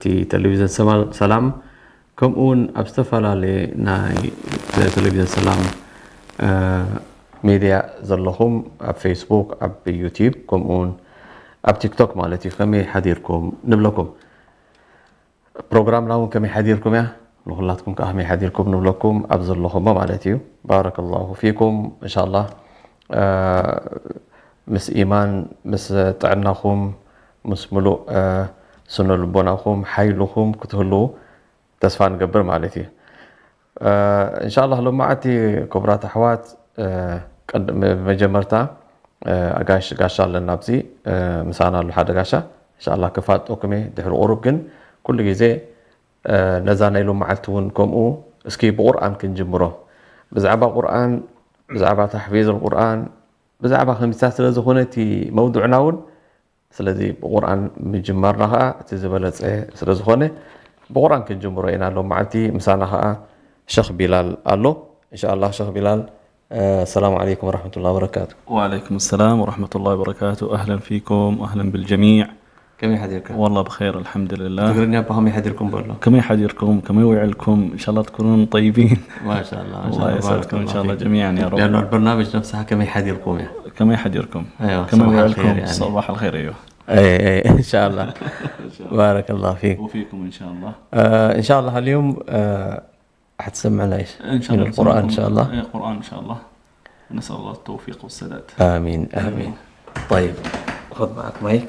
እቲ ቴሌቪዝን ሰማ- ሰላም፣ ከምኡ እውን ኣብ ዝተፈላለየ ናይ ቴሌቪዝን ሰላም፣ እ፣ ሚድያ ዘለኹም፣ ኣብ ፌስቡክ፣ ኣብ ዩቲዩብ፣ ከምኡ እውን ኣብ ቲክቶክ ማለት እዩ። ከመይ ሓዲርኩም ንብለኩም። ፕሮግራምና እውን ከመይ ሓዲርኩም እያ፣ ንኹላትኩም ከዓ ከመይ ሓዲርኩም ንብለኩም ኣብ ዘለኹሞ ማለት እዩ። ባረከላሁ ፊኩም። እንሻላ፣ እ፣ ምስ ኢማን፣ ምስ ጥዕናኹም፣ ምስ ምሉእ፣ እ፣ ስነ ልቦናኹም፣ ሓይልኹም ክትህልዉ ተስፋ ንገብር ማለት እዩ። እ፣ እንሻላ ሎማዓቲ ክቡራት ኣሕዋት፣ እ፣ ቅድ- መጀመርታ፣ እ፣ ኣጋሽ ጋሻ ኣለና ኣብዚ፣ እ፣ ምሳና ኣሎ ሓደ ጋሻ። እንሻላ ክፋጠኩም እየ ድሕሪ ቁሩብ፣ ግን ኩሉ ግዜ፣ እ፣ ነዛ ናይ ሎማዓልቲ እውን ከምኡ እስኪ ብቁርኣን ክንጅምሮ። ብዛዕባ ቁርኣን፣ ብዛዕባ ታሕፊዝ ቁርኣን፣ ብዛዕባ ከምዚታት ስለ ዝኾነ እቲ መውዱዕና እውን፣ ስለዚ ብቁርኣን ምጅማርና ኸዓ እቲ ዝበለጸ ስለ ዝኾነ ብቁርኣን ክንጅምሮ ኢና። ሎም መዓልቲ ምሳና ኸዓ ሸኽ ቢላል ኣሎ። እንሻኣላህ ሸኽ ቢላል፣ እ፣ ሰላም ዓለይኩም ወረሕመቱላሂ ወበረካቱ። وعليكم السلام ورحمة الله وبركاته. أهلا فيكم وأهلا بالجميع. ከመይ ሓዲርካ? والله بخير الحمد لله. ትግርኛ እባ ከመይ ሓዲርኩም በሎ። كمي حديركم؟ كمي وعلكم؟ إن شاء الله تكونون طيبين. ማሻአላህ፣ الله ማሻአላህ፣ يسعدكم إن شاء الله ባረከላሁ ፊክ። جميعا يا رب. لأنه البرنامج نفسها ከመይ ሓዲርኩም እያ። كمي حديركم؟ أيوة، كمي صباح وعلكم؟ الخير يعني. صباح الخير، أيوة. اي، اي، ان شاء الله. بارك الله فيك. وفيكم إن شاء الله. آه، ان شاء الله اليوم، آه، حتسمعنا ايش؟ إن شاء من الله القرآن ان نسمعكم، شاء الله. إيه، قرآن إن شاء الله. نسأل الله التوفيق والسداد. امين، امين. طيب، خذ معك مايك.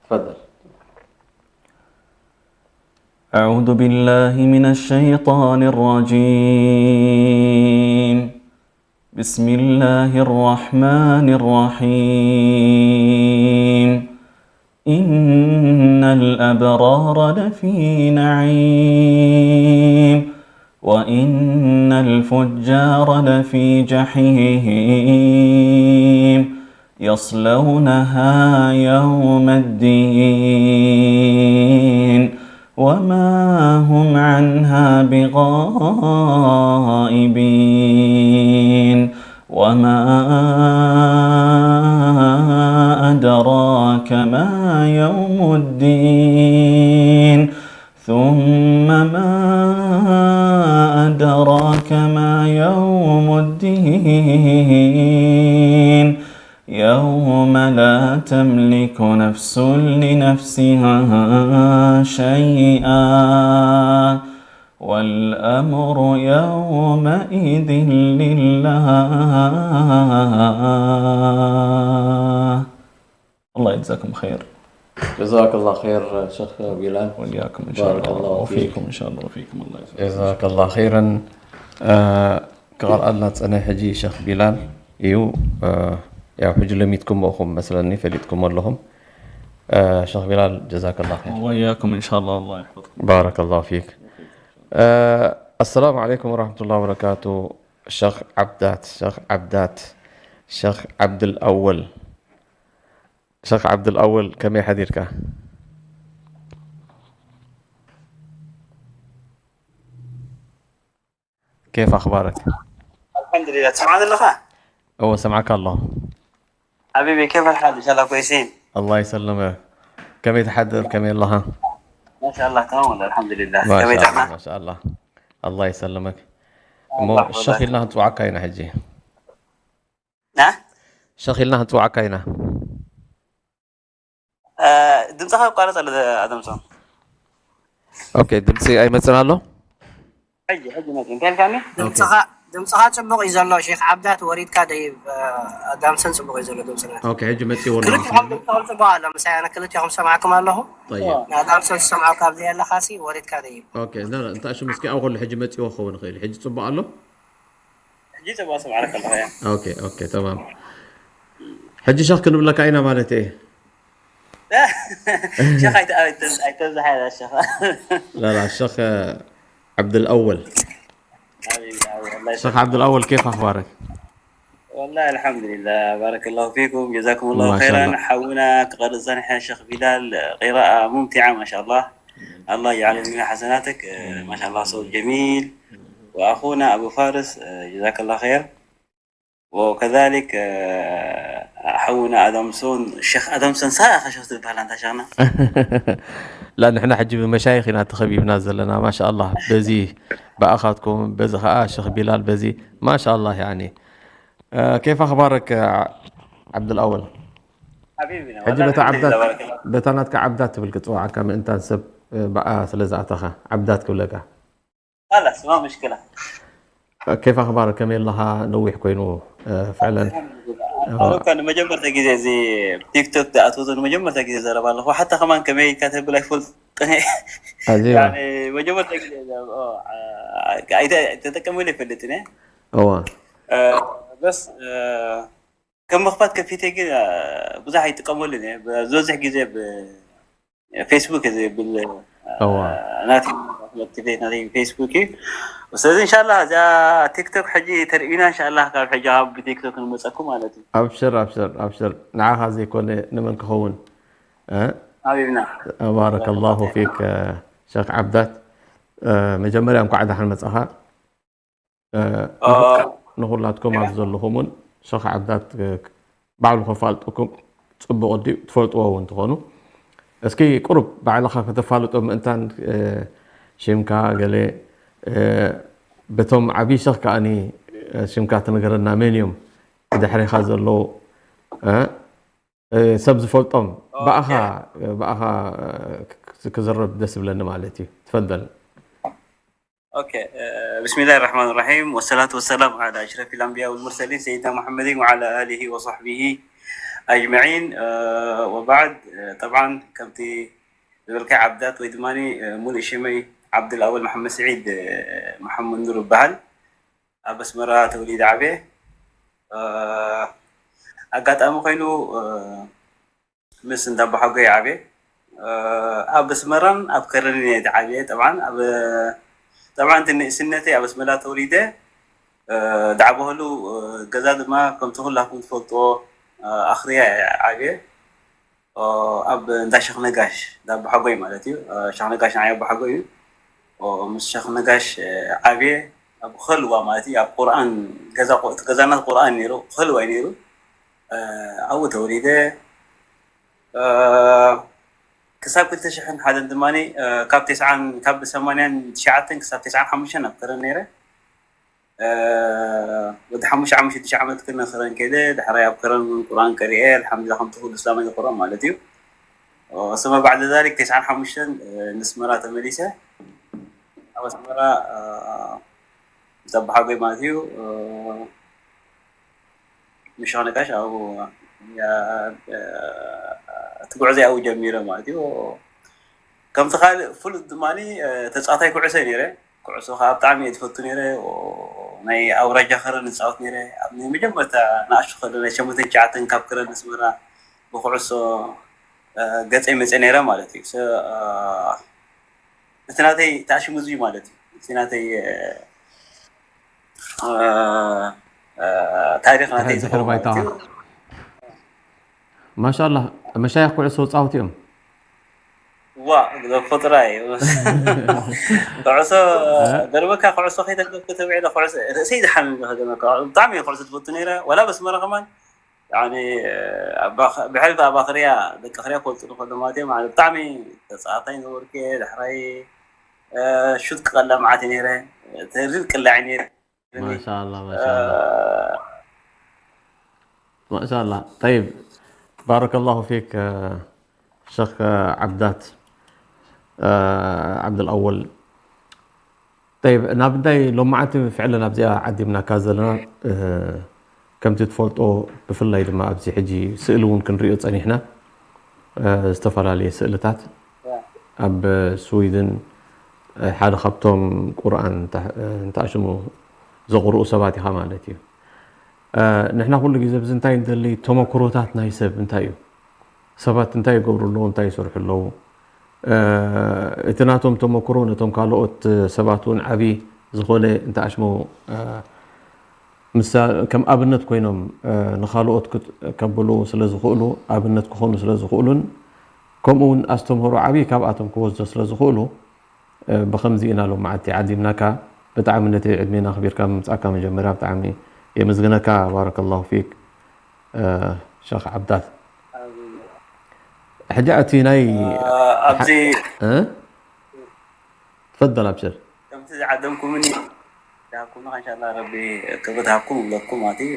تفضل. أعوذ بالله من الشيطان الرجيم. بسم الله الرحمن الرحيم. إن الأبرار لفي نعيم، وإن الفجار لفي جحيم، يصلونها يوم الدين، وما هم عنها بغائبين. وما أدراك ما يوم الدين. ثم ما أدراك ما يوم الدين. يوم لا تملك نفس لنفسها شيئا والأمر يومئذ لله. الله يجزاكم خير. جزاك الله خير شيخ بلال. وإياكم إن شاء الله. وفيكم إن شاء الله، وفيكم. الله يجزاك. جزاك الله خيرا. ክቐርኣልና ዝጸንሐ ሕጂ ሸኽ ቢላል እዩ። ያው ሕጂ ለሚድኩም ኢኹም መስለኒ፣ ፈሊጥኩም ኣለኹም። ሸኽ ቢላል ጀዛከላ ኸይር። وإياكم إن شاء الله. الله يحفظكم. ባረከላሁ ፊክ። السلام عليكم ورحمة الله وبركاته. ሸኽ ዓብዳት፣ ሸኽ ዓብዳት፣ ሸኽ ዓብድል ኣወል። ሸኽ ዓብድል ኣወል ከመይ ሓዲርካ? كيف أخبارك؟ الحمد لله. تسمعني لك؟ أو سمعك الله. حبيبي، كيف الحال؟ إن شاء الله كويسين. الله يسلمك. كم يتحدث؟ كم يلا ها؟ ما شاء الله، تمام والله، الحمد لله. ما كم شاء الله، يتعنا؟ ما شاء الله. الله يسلمك. الله مو يحفظك. الشيخ لنا توعك هنا حجي. ها؟ الشيخ لنا توعك هنا. آه، دمتها قالت على أدم سون. أوكي، دمسي أي مثلا له؟ حجي، حجي ما كان كامل. ድምፅኻ ድምፅኻ ፅቡቕ እዩ ዘሎ ሼክ ዓብዳት፣ ወሪድካ ደይብ። ኣዳምሰን ፅቡቕ እዩ ዘሎ ድምፅና። أوكي، حجي متي والله. ክልቲኹም ድምፅኹም ፅቡቕ ኣሎ። ምሳይ ኣነ ክልቲኹም ሰማዕኩም ኣለኹ። طيب. ንኣዳምሰን ዝሰምዖ ካብ ዘየለኻሲ ወሪድካ ደይብ። أوكي، لا لا، أنت شو مسكي أول حجي متي وخو نخيل حجي تصب له؟ ሕጂ ፅቡቕ ሰማዕና ከለኹ እያ። أوكي، أوكي، تمام. حجي شيخ كنب لك أين مالت إيه؟ ሸኽ ኣይተ- ኣይተ- ኣይተብዝሓ ኢላ ሸኽ። لا لا، الشيخ، آه، عبد الأول. ሓቢቢ፣ ሓቢቢ፣ ኣላህ الشيخ عبد الأول، كيف أخبارك؟ والله الحمد لله، بارك الله فيكم، جزاكم الله ما شاء خيرا. الله. حونا كقرص زنحة شيخ بلال، قراءة ممتعة ما شاء الله. الله يجعله في حسناتك. آه، ما شاء الله، صوت جميل. وأخونا أبو فارس، آه، جزاك الله خير. وكذلك آه، حونا ادمسون، الشيخ ادمسون ساعه خشوت البهلان تشغنا. لا، ንሕና ሕጂ ብመሻይኽ ኢና ተኸቢብና ዘለና። ማሻኣላህ፣ በዚ ብኣኻትኩም፣ በዚ ኸዓ ሸኽ ቢላል፣ በዚ ማሻኣላህ። ያኒ ኬፍ ኣኽባርክ ዓብድልኣወል? حبيبي ሕጂ በታ ዓብዳት፣ በታ ናትካ ዓብዳት ትብል ክፅዋዓካ ምእንታን ሰብ ብኣ ስለ ዝኣተኻ ዓብዳት ክብለካ። خلاص ما مشكله. ኬፍ ኣኽባር ከመይ ኣለኻ? ነዊሕ ኮይኑ ፍዕለን ኣሉካ ንመጀመርታ ግዜ እዚ ቲክቶክ ዝኣትወቶ ንመጀመርታ ግዜ ዘረባ ኣለኹ። ሓታ ከማን ከመይ ኢልካ ተብል ኣይፈልጥን እየ። ኣዚዋ ያኒ መጀመርታ ግዜ ተጠቀመሉ ኣይፈልጥን እየ። እዋ በስ ከም መኽፋት ከፊተ ግን ብዙሕ ኣይጥቀመሉን እየ። ዝበዝሕ ግዜ ብ ፌስቡክ እዩ ዝብል እዋ ናቲ ናቲ ፌስቡክ እዩ። ስለዚ እንሻላ እዚኣ ቲክቶክ ሕጂ ተርእዩና እንሻላ ካብ ሕጂ ኣብ ቲክቶክ ንመፀኩም ማለት እዩ። ኣብሽር ኣብሽር ኣብሽር፣ ንዓኻ ዘይኮነ ንመን ክኸውን እ? ሓቢብና ባረከ ላሁ ፊክ ሸክ ዓብዳት። መጀመርያ እንኳዕ ደሓን መጻኻ። ንኹላትኩም ኣብ ዘለኹም እውን ሸኽ ዓብዳት ባዕሉ ከፋልጠኩም ጽቡቕ ድዩ? ትፈልጥዎ እውን ትኾኑ። እስኪ ቁሩብ ባዕልኻ ከተፋልጦ ምእንታን ሽምካ ገለ በቶም ዓብዪ ሸኽ ከኣኒ ሽምካ ትነገረና መን እዮም ብድሕሪኻ ዘለዉ ሰብ ዝፈልጦም ብኣኻ ብኣኻ ክዝረብ ደስ ይብለኒ ማለት እዩ። ትፈደል። ኦኬ ብስሚላህ ራሕማን ራሒም ወሰላቱ ወሰላም ዓላ ኣሽረፊ ልኣንብያ ወልሙርሰሊን ሰይድና ሙሐመድን ወዓላ ኣሊሂ ወሳሕቢሂ ኣጅመዒን ወባዕድ። ጠብዓን ከምቲ ዝበልካይ ዓብዳት ወይ ድማ ሙሉእ ሽመይ ዓብዱል ኣወል መሐመድ ስዒድ መሐመድ ኑር ይበሃል። ኣብ ኣስመራ ተወሊደ ዓብየ። ኣጋጣሚ ኮይኑ ምስ እንዳ ኣቦሓጎይ ዓብየ። ኣብ ኣስመራን ኣብ ከረንን እየ ዓብየ። ጠብዓን ኣብ ጠብዓን እቲ ንእስነተይ ኣብ ኣስመራ ተወሊደ። ዳዕበ ከሉ ገዛ ድማ ከምቲ ኩላኩም ትፈልጥዎ ኣኽርያ እየ ዓብየ። ኣብ እንዳ ሸኽ ነጋሽ እንዳ ኣቦሓጎይ ማለት እዩ። ሸኽ ነጋሽ ንዓይ ኣቦሓጎይ እዩ። ምስ ሸኽ ነጋሽ ዓብየ ኣብ ኸልዋ ማለት እዩ። ኣብ ቁርኣን ገዛ እቲ ገዛና ቁርኣን ነይሩ ኸልዋ እዩ ነይሩ። ኣብኡ ተወሊደ ክሳብ ክልተ ሽሕን ሓደን ድማ ካብ ተስዓን ካብ ሰማንያን ትሽዓተን ክሳብ ተስዓን ሓሙሽተን ኣብ ከረን ነይረ። ወዲ ሓሙሽተ ዓመት ሽዱሽተ ዓመት ክነ ከረን ከይደ። ዳሕራይ ኣብ ከረን እውን ቁርኣን ቀሪኤ ኣልሓምዱሊላህ ከምቲ ኩሉ እስላማይ ዝቁርኦ ማለት እዩ። ثم بعد ذلك ተስዓን ሓሙሽተን ንስመራ ተመሊሰ ኣብ ኣስመራ ምስ ኣቦሓጎይ ማለት እዩ ምሻ ነጋሽ ኣብኡ እቲ ጉዕዞ ኣብኡ ጀሚረ ማለት እዩ። ከምቲ ካልእ ፍሉጥ ድማ ተፃዋታይ ኩዕሶ ነይረ። ኩዕሶ ከዓ ብጣዕሚ እየ ዝፈቱ ነይረ። ናይ ኣውራጃ ከረን ንፃወት ነይረ። ኣብ ናይ መጀመርታ ንኣሽቱ ከለ ናይ ሸሞንተን ትሽዓተን ካብ ከረን ኣስመራ ብኩዕሶ ገፀይ መፀ ነይረ ማለት እዩ። እቲ ናተይ ተኣሽሙ እዚ ማለት እዩ። እቲ ናተይ ታሪክ ናተይ ዝሕር ባይታ። ማሻላ መሻይኽ ኩዕሶ ፃውት እዮም። ዋ ዘፈጥራ እዩ። ኩዕሶ ገርበካ ኩዕሶ ከይተገብኩ ተብዒለ ኩዕሶ ርእሰይ ዝሓምም ከገመካ ብጣዕሚ ኩዕሶ ትፈቱ ነይረ። ወላ በስመራ ከማን ብሕልፊ ኣብ ኣኽርያ ደቂ ኣኽርያ ክፈልጡ ንክእሉ ማለት እዮም። ብጣዕሚ ተፃዋታይ ነበርኩ። ዳሕራይ ሹት ክቀልዕ መዓት ነይረ። ተሪር ቅላዕ ነይረ። ማሻላ ማሻላ ማሻላ። ጠይብ ባረከላሁ ፊክ ሸክ ዓብዳት ዓብድልኣወል። ጠይብ ናብ እንታይ ሎማዓንቲ ፍዕለን ኣብዚኣ ዓዲምናካ ዘለና ከምቲ ትፈልጦ ብፍላይ ድማ ኣብዚ ሕጂ ስእሊ እውን ክንሪኦ ፀኒሕና ዝተፈላለየ ስእልታት ኣብ ስዊድን ሓደ ካብቶም ቁርኣን እንተኣሽሙ ዘቕርኡ ሰባት ኢኻ ማለት እዩ። ንሕና ኩሉ ግዜ ብዚ እንታይ ንደሊ ተመክሮታት ናይ ሰብ እንታይ እዩ ሰባት እንታይ ይገብሩ ኣለዉ እንታይ ይሰርሑ ኣለዉ እቲ ናቶም ተመክሮ ነቶም ካልኦት ሰባት እውን ዓብዪ ዝኾነ እንተኣሽሙ ከም ኣብነት ኮይኖም ንኻልኦት ከብሉ ስለ ዝኽእሉ ኣብነት ክኾኑ ስለ ዝኽእሉን ከምኡ እውን ኣስተምህሮ ዓብዪ ካብኣቶም ክወስዶ ስለ ዝኽእሉ ብኸምዚ ኢና ሎም መዓልቲ ዓዲምናካ ብጣዕሚ ነቲ ዕድሜና ኣኽቢርካ ምምፃእካ መጀመርያ ብጣዕሚ የመስግነካ። ባረከላሁ ፊክ ሸኽ ዓብዳት። ሕጂ እቲ ናይ ኣብዚ ትፈደል ኣብሽር። ከምቲ ዝዓደምኩምኒ ዝሃብኩምና እንሻላ ረቢ ክብሪ ሃብኩም ይብለኩም ማለት እዩ።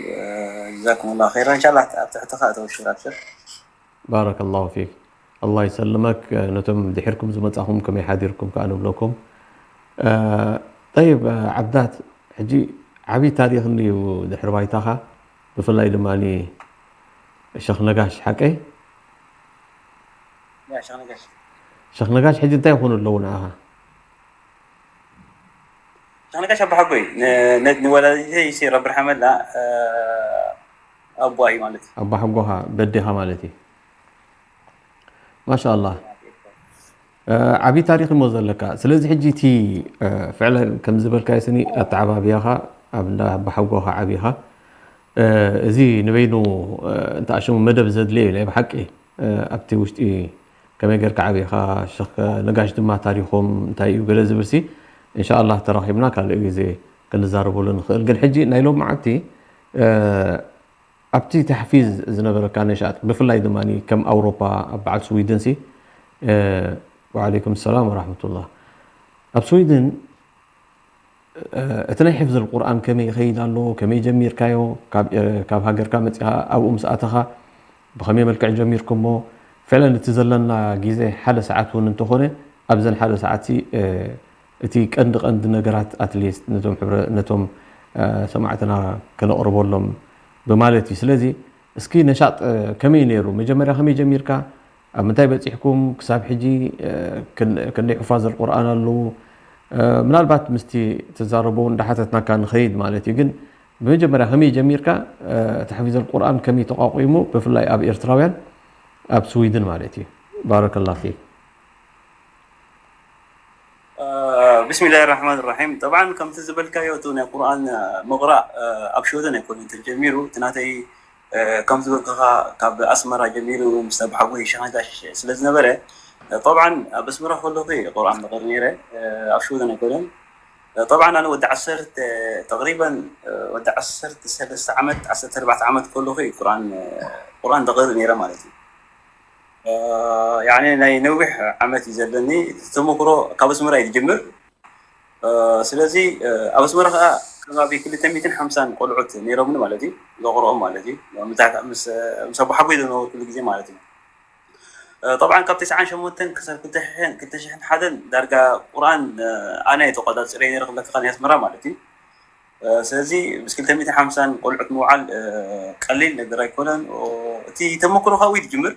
ጀዛኩም ላ ኸይራ። እንሻላ ኣብ ትሕቲ ከኣ ተወሽር ኣብሽር። ባረከላሁ ፊክ። ኣላህ ይሰልመክ። ነቶም ድሒርኩም ዝመጻኹም ከመይ ሓዲርኩም ከኣ ንብለኩም። ጠይብ ዓብዳት፣ ሕጂ ዓብዪ ታሪኽ እንድዩ ድሕሪ ባይታኻ፣ ብፍላይ ድማ ሸኽ ነጋሽ ሓቀይ። ሸኽ ነጋሽ ሕጂ እንታይ ይኾኑ ኣለዉ ንዓኻ? ሸኽ ነጋሽ ኣባሓጎይ ንወላዲተይ ሲ ረቢ ርሓመላ ኣቦኣ እዩ ማለት እዩ። ኣባሓጎኻ በዴኻ ማለት እዩ። ማሻ ኣላህ። ዓብዪ ታሪኽ እሞ ዘለካ። ስለዚ ሕጂ እቲ ፍዕለን ከም ዝበልካዮ ስኒ ኣተዓባብያኻ ኣብ እንዳ ኣባሓጎኻ ዓቢኻ። እዚ ንበይኑ እንተ ኣሽሙ መደብ ዘድልዮ እዩ ናይ ብሓቂ። ኣብቲ ውሽጢ ከመይ ጌርካ ዓቢኻ፣ ሸኽ ነጋሽ ድማ ታሪኾም እንታይ እዩ ገለ ዝብልሲ እንሻ ኣላህ ተራኺብና ካልእ ግዜ ክንዛረበሉ ንኽእል። ግን ሕጂ ናይ ሎም መዓልቲ ኣብቲ ተሕፊዝ ዝነበረካ ነሻጥ ብፍላይ ድማ ከም ኣውሮፓ ኣብ በዓል ስዊድን ሲ ወዓለይኩም ሰላም ወራሕመቱላህ ኣብ ስዊድን እቲ ናይ ሕፍዝ ቁርኣን ከመይ ይኸይድ ኣሎ? ከመይ ጀሚርካዮ? ካብ ሃገርካ መፂኻ ኣብኡ ምስ ኣተኻ ብኸመይ መልክዕ ጀሚርኩሞ? ፍዕለን እቲ ዘለና ግዜ ሓደ ሰዓት እውን እንተኾነ ኣብዘን ሓደ ሰዓት እቲ ቀንዲ ቀንዲ ነገራት ኣትሊስት ነቶም ሰማዕትና ከነቕርበሎም ብማለት እዩ። ስለዚ እስኪ ነሻጥ ከመይ ነይሩ? መጀመርያ ከመይ ጀሚርካ? ኣብ ምንታይ በጺሕኩም? ክሳብ ሕጂ ክንደይ ሑፋዝ ኣልቁርኣን ኣለዉ? ምናልባት ምስቲ ትዛረቦ እውን እንዳሓተትናካ ንኸይድ ማለት እዩ። ግን ብመጀመርያ ከመይ ጀሚርካ? ተሕፊዝ ኣልቁርኣን ከመይ ተቋቂሙ? ብፍላይ ኣብ ኤርትራውያን ኣብ ስዊድን ማለት እዩ። ባረከላ ፊክ። ብስሚላሂ ራሕማን ራሒም። ጠብዓን ከምቲ ዝበልካዮ እቲ ናይ ቁርኣን ምቕራእ ኣብ ሽወደን ኣይኮነን ተጀሚሩ። እቲ ናተይ ከም ዝበልክኻ ካብ ኣስመራ ጀሚሩ ምስ ኣባሓጎይ ሸነጋሽ ስለ ዝነበረ፣ ጠብዓን ኣብ ኣስመራ ከለኹ እየ ቁርኣን ዝቕሪ ነይረ፣ ኣብ ሽወደን ኣይኮነን። ጠብዓን ኣነ ወዲ ዓሰርተ ተቕሪበን ወዲ ዓሰርተ ሰለስተ ዓመት ዓሰርተ ኣርባዕተ ዓመት ከለኹ እዩ ቁርኣን ቁርኣን ዝቕሪ ነይረ ማለት እዩ። ያኒ ናይ ነዊሕ ዓመት እዩ ዘለኒ። እቲ ተመክሮ ካብ ኣስመራ እዩ ዝጅምር። ስለዚ ኣብ ኣስመራ ከዓ ከባቢ ክልተ ሚእትን ሓምሳን ቆልዑት ነይሮምኒ ማለት እዩ፣ ዘቕርኦም ማለት እዩ። ምስ ኣቦሓጎይ ዝነበርኩሉ ግዜ ማለት እዩ። ጠብዓን ካብ ተስዓን ሸሞንተን ክሳብ ክልተ ሽሕን ሓደን ዳርጋ ቁርኣን ኣነ ተቆፃፂረ ነይረ ክብለካ ናይ ኣስመራ ማለት እዩ። ስለዚ ምስ ክልተ ሚእትን ሓምሳን ቆልዑት ምውዓል ቀሊል ነገር ኣይኮነን። እቲ ተመክሮ ካብኡ እዩ ዝጅምር።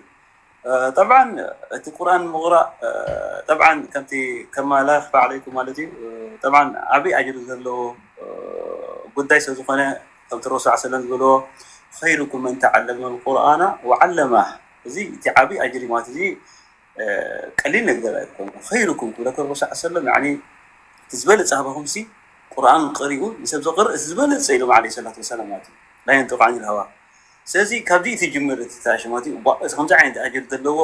ጠብዓን እቲ ቁርኣን ምቕራእ ጠብዓን ከምቲ ከማ ላ የኽፋ ዓለይኩም ማለት እዩ። ጠብዓን ዓብዪ ኣጅሪ ዘለዎ ጉዳይ ስለ ዝኾነ ከምቲ ረሱል ሰለም ዝበልዎ ኸይሩኩም መን ተዓለመ ልቁርኣና ወዓለማህ። እዚ እቲ ዓብዪ ኣጅሪ ማለት እዚ ቀሊል ነገር ኣይኮነ። ኸይሩኩም ክብለከ ረሱል ሰለም ያኒ እቲ ዝበለፀ ካባኹም ሲ ቁርኣን ቀሪኡ ንሰብ ዘቕርእ እቲ ዝበለፀ ኢሎም ዓለይሂ ሰላቱ ወሰላም ማለት እዩ። ላ የንጢቁ ዓኒል ሃዋ። ስለዚ ካብዚ ትጅምር እቲ ታሽማት እዩ። ከምዚ ዓይነት ኣጅር ዘለዎ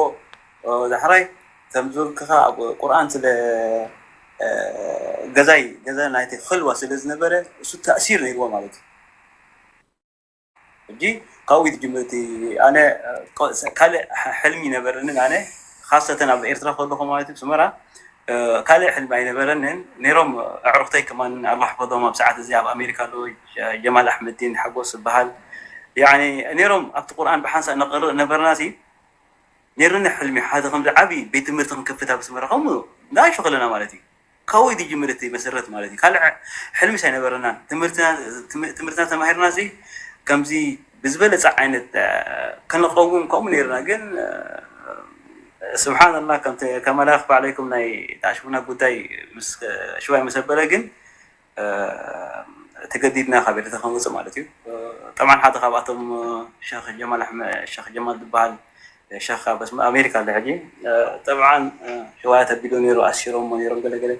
ዳሕራይ ከም ዝበልክኻ ኣብ ቁርኣን ስለ ገዛይ ገዛ ናይቲ ኸልዋ ስለ ዝነበረ እሱ ተእሲር ነይርዎ ማለት እዩ። ሕጂ ካብኡ ትጅምር እቲ ኣነ ካልእ ሕልሚ ነበረንን ኣነ ካሰተን ኣብ ኤርትራ ከለኹ ማለት እዩ ስመራ ካልእ ሕልሚ ኣይነበረንን ነይሮም። ኣዕሩኽተይ ከማን ኣላህ ሕፈዞም ኣብ ሰዓት እዚ ኣብ ኣሜሪካ ኣለዉ ጀማል ኣሕመዲን ሓጎስ ዝበሃል ያኒ ነይሮም ኣብቲ ቁርኣን ብሓንሳእ ነቕርእ ነበርና ሲ ነይርኒ ሕልሚ ሓደ ከምዚ ዓብዪ ቤት ትምህርቲ ክንከፍት ኣብ ኣስመራ ከምኡ ንኣሽቱ ከለና ማለት እዩ። ካብኡ እዩ ዝጅምር እቲ መሰረት ማለት እዩ። ካልእ ሕልሚስ ኣይነበረናን። ትምህርትና ተማሂርና ሲ ከምዚ ብዝበለፀ ዓይነት ከነቐውም ከምኡ ነይርና ግን ስብሓንላህ ከም ኣላህ የኽፋ ዓለይኩም ናይ ተኣሽሙና ጉዳይ ሽዋይ መሰበለ ግን ተገዲድና ካብ ኤርትራ ክንወፅእ ማለት እዩ። ጠብዓን ሓደ ካብኣቶም ሸኽ ጀማል ኣሕመድ ሸኽ ጀማል ዝበሃል ሸኽ ኣብ ኣሜሪካ ኣሎ ሕጂ። ጠብዓን ሽዋያ ተቢሉ ነይሩ ኣሲሮሞ ነይሮም ገለገለ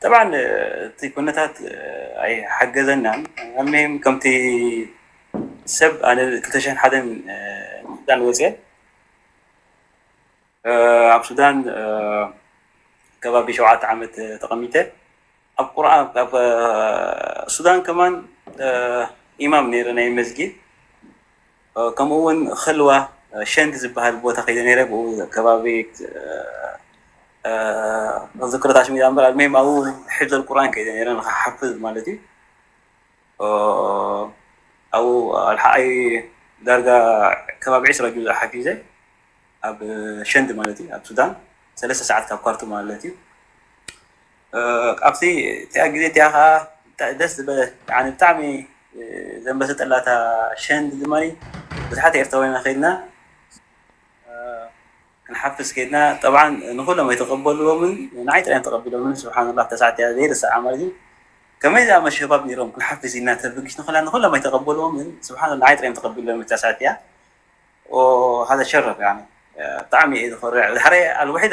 ጠብዓን እቲ ኩነታት ኣይሓገዘናን። ኣልመሂም ከምቲ ሰብ ኣነ ክልተ ሽሕን ሓደን ሱዳን ወፅየ ኣብ ሱዳን ከባቢ ሸውዓተ ዓመት ተቐሚጠ ኣብ ቁርኣን ኣብ ሱዳን ከማን ኢማም ነይረ ናይ መስጊድ። ከምኡ እውን ኸልዋ ሸንድ ዝበሃል ቦታ ከይደ ነይረ። ብኡ ከባቢ ዝክረታ ሽሚዳ እምበር ኣልመይም ኣብኡ ሕፍዘል ቁርኣን ከይደ ነይረ ንክሓፍዝ ማለት እዩ። ኣብኡ ኣልሓኣይ ዳርጋ ከባቢ ዕስራ ጁዝ ሓፊዘ። ኣብ ሸንድ ማለት እዩ ኣብ ሱዳን ሰለስተ ሰዓት ካብ ካርቱም ማለት እዩ። ኣብቲ እቲኣ ግዜ እቲኣ ከዓ ደስ ዝበለ ብጣዕሚ ዘንበሰጠላታ ሸንድ ድማ ብዙሓት ኤርትራውያን ከይድና ክንሓፍስ ከይድና። ጠብዓን ንኩሎም ኣይተቀበልዎምን፣ ንዓይ ጥራይ ተቀቢሎምን። ስብሓንላ ተሳዕት እያ ዘይርሳዓ ማለት እዩ። ከመይ ዝኣመ ሸባብ ነይሮም ክንሓፍስ ኢና ተብግሽ ንክላ ንኩሎም ኣይተቀበልዎምን። ስብሓንላ ንዓይ ጥራይ ተቀቢሎም ተሳዕት እያ። ሓደ ሸረፍ ብጣዕሚ እየ ዝኮርዕ። ድሕረ ኣልውሒድ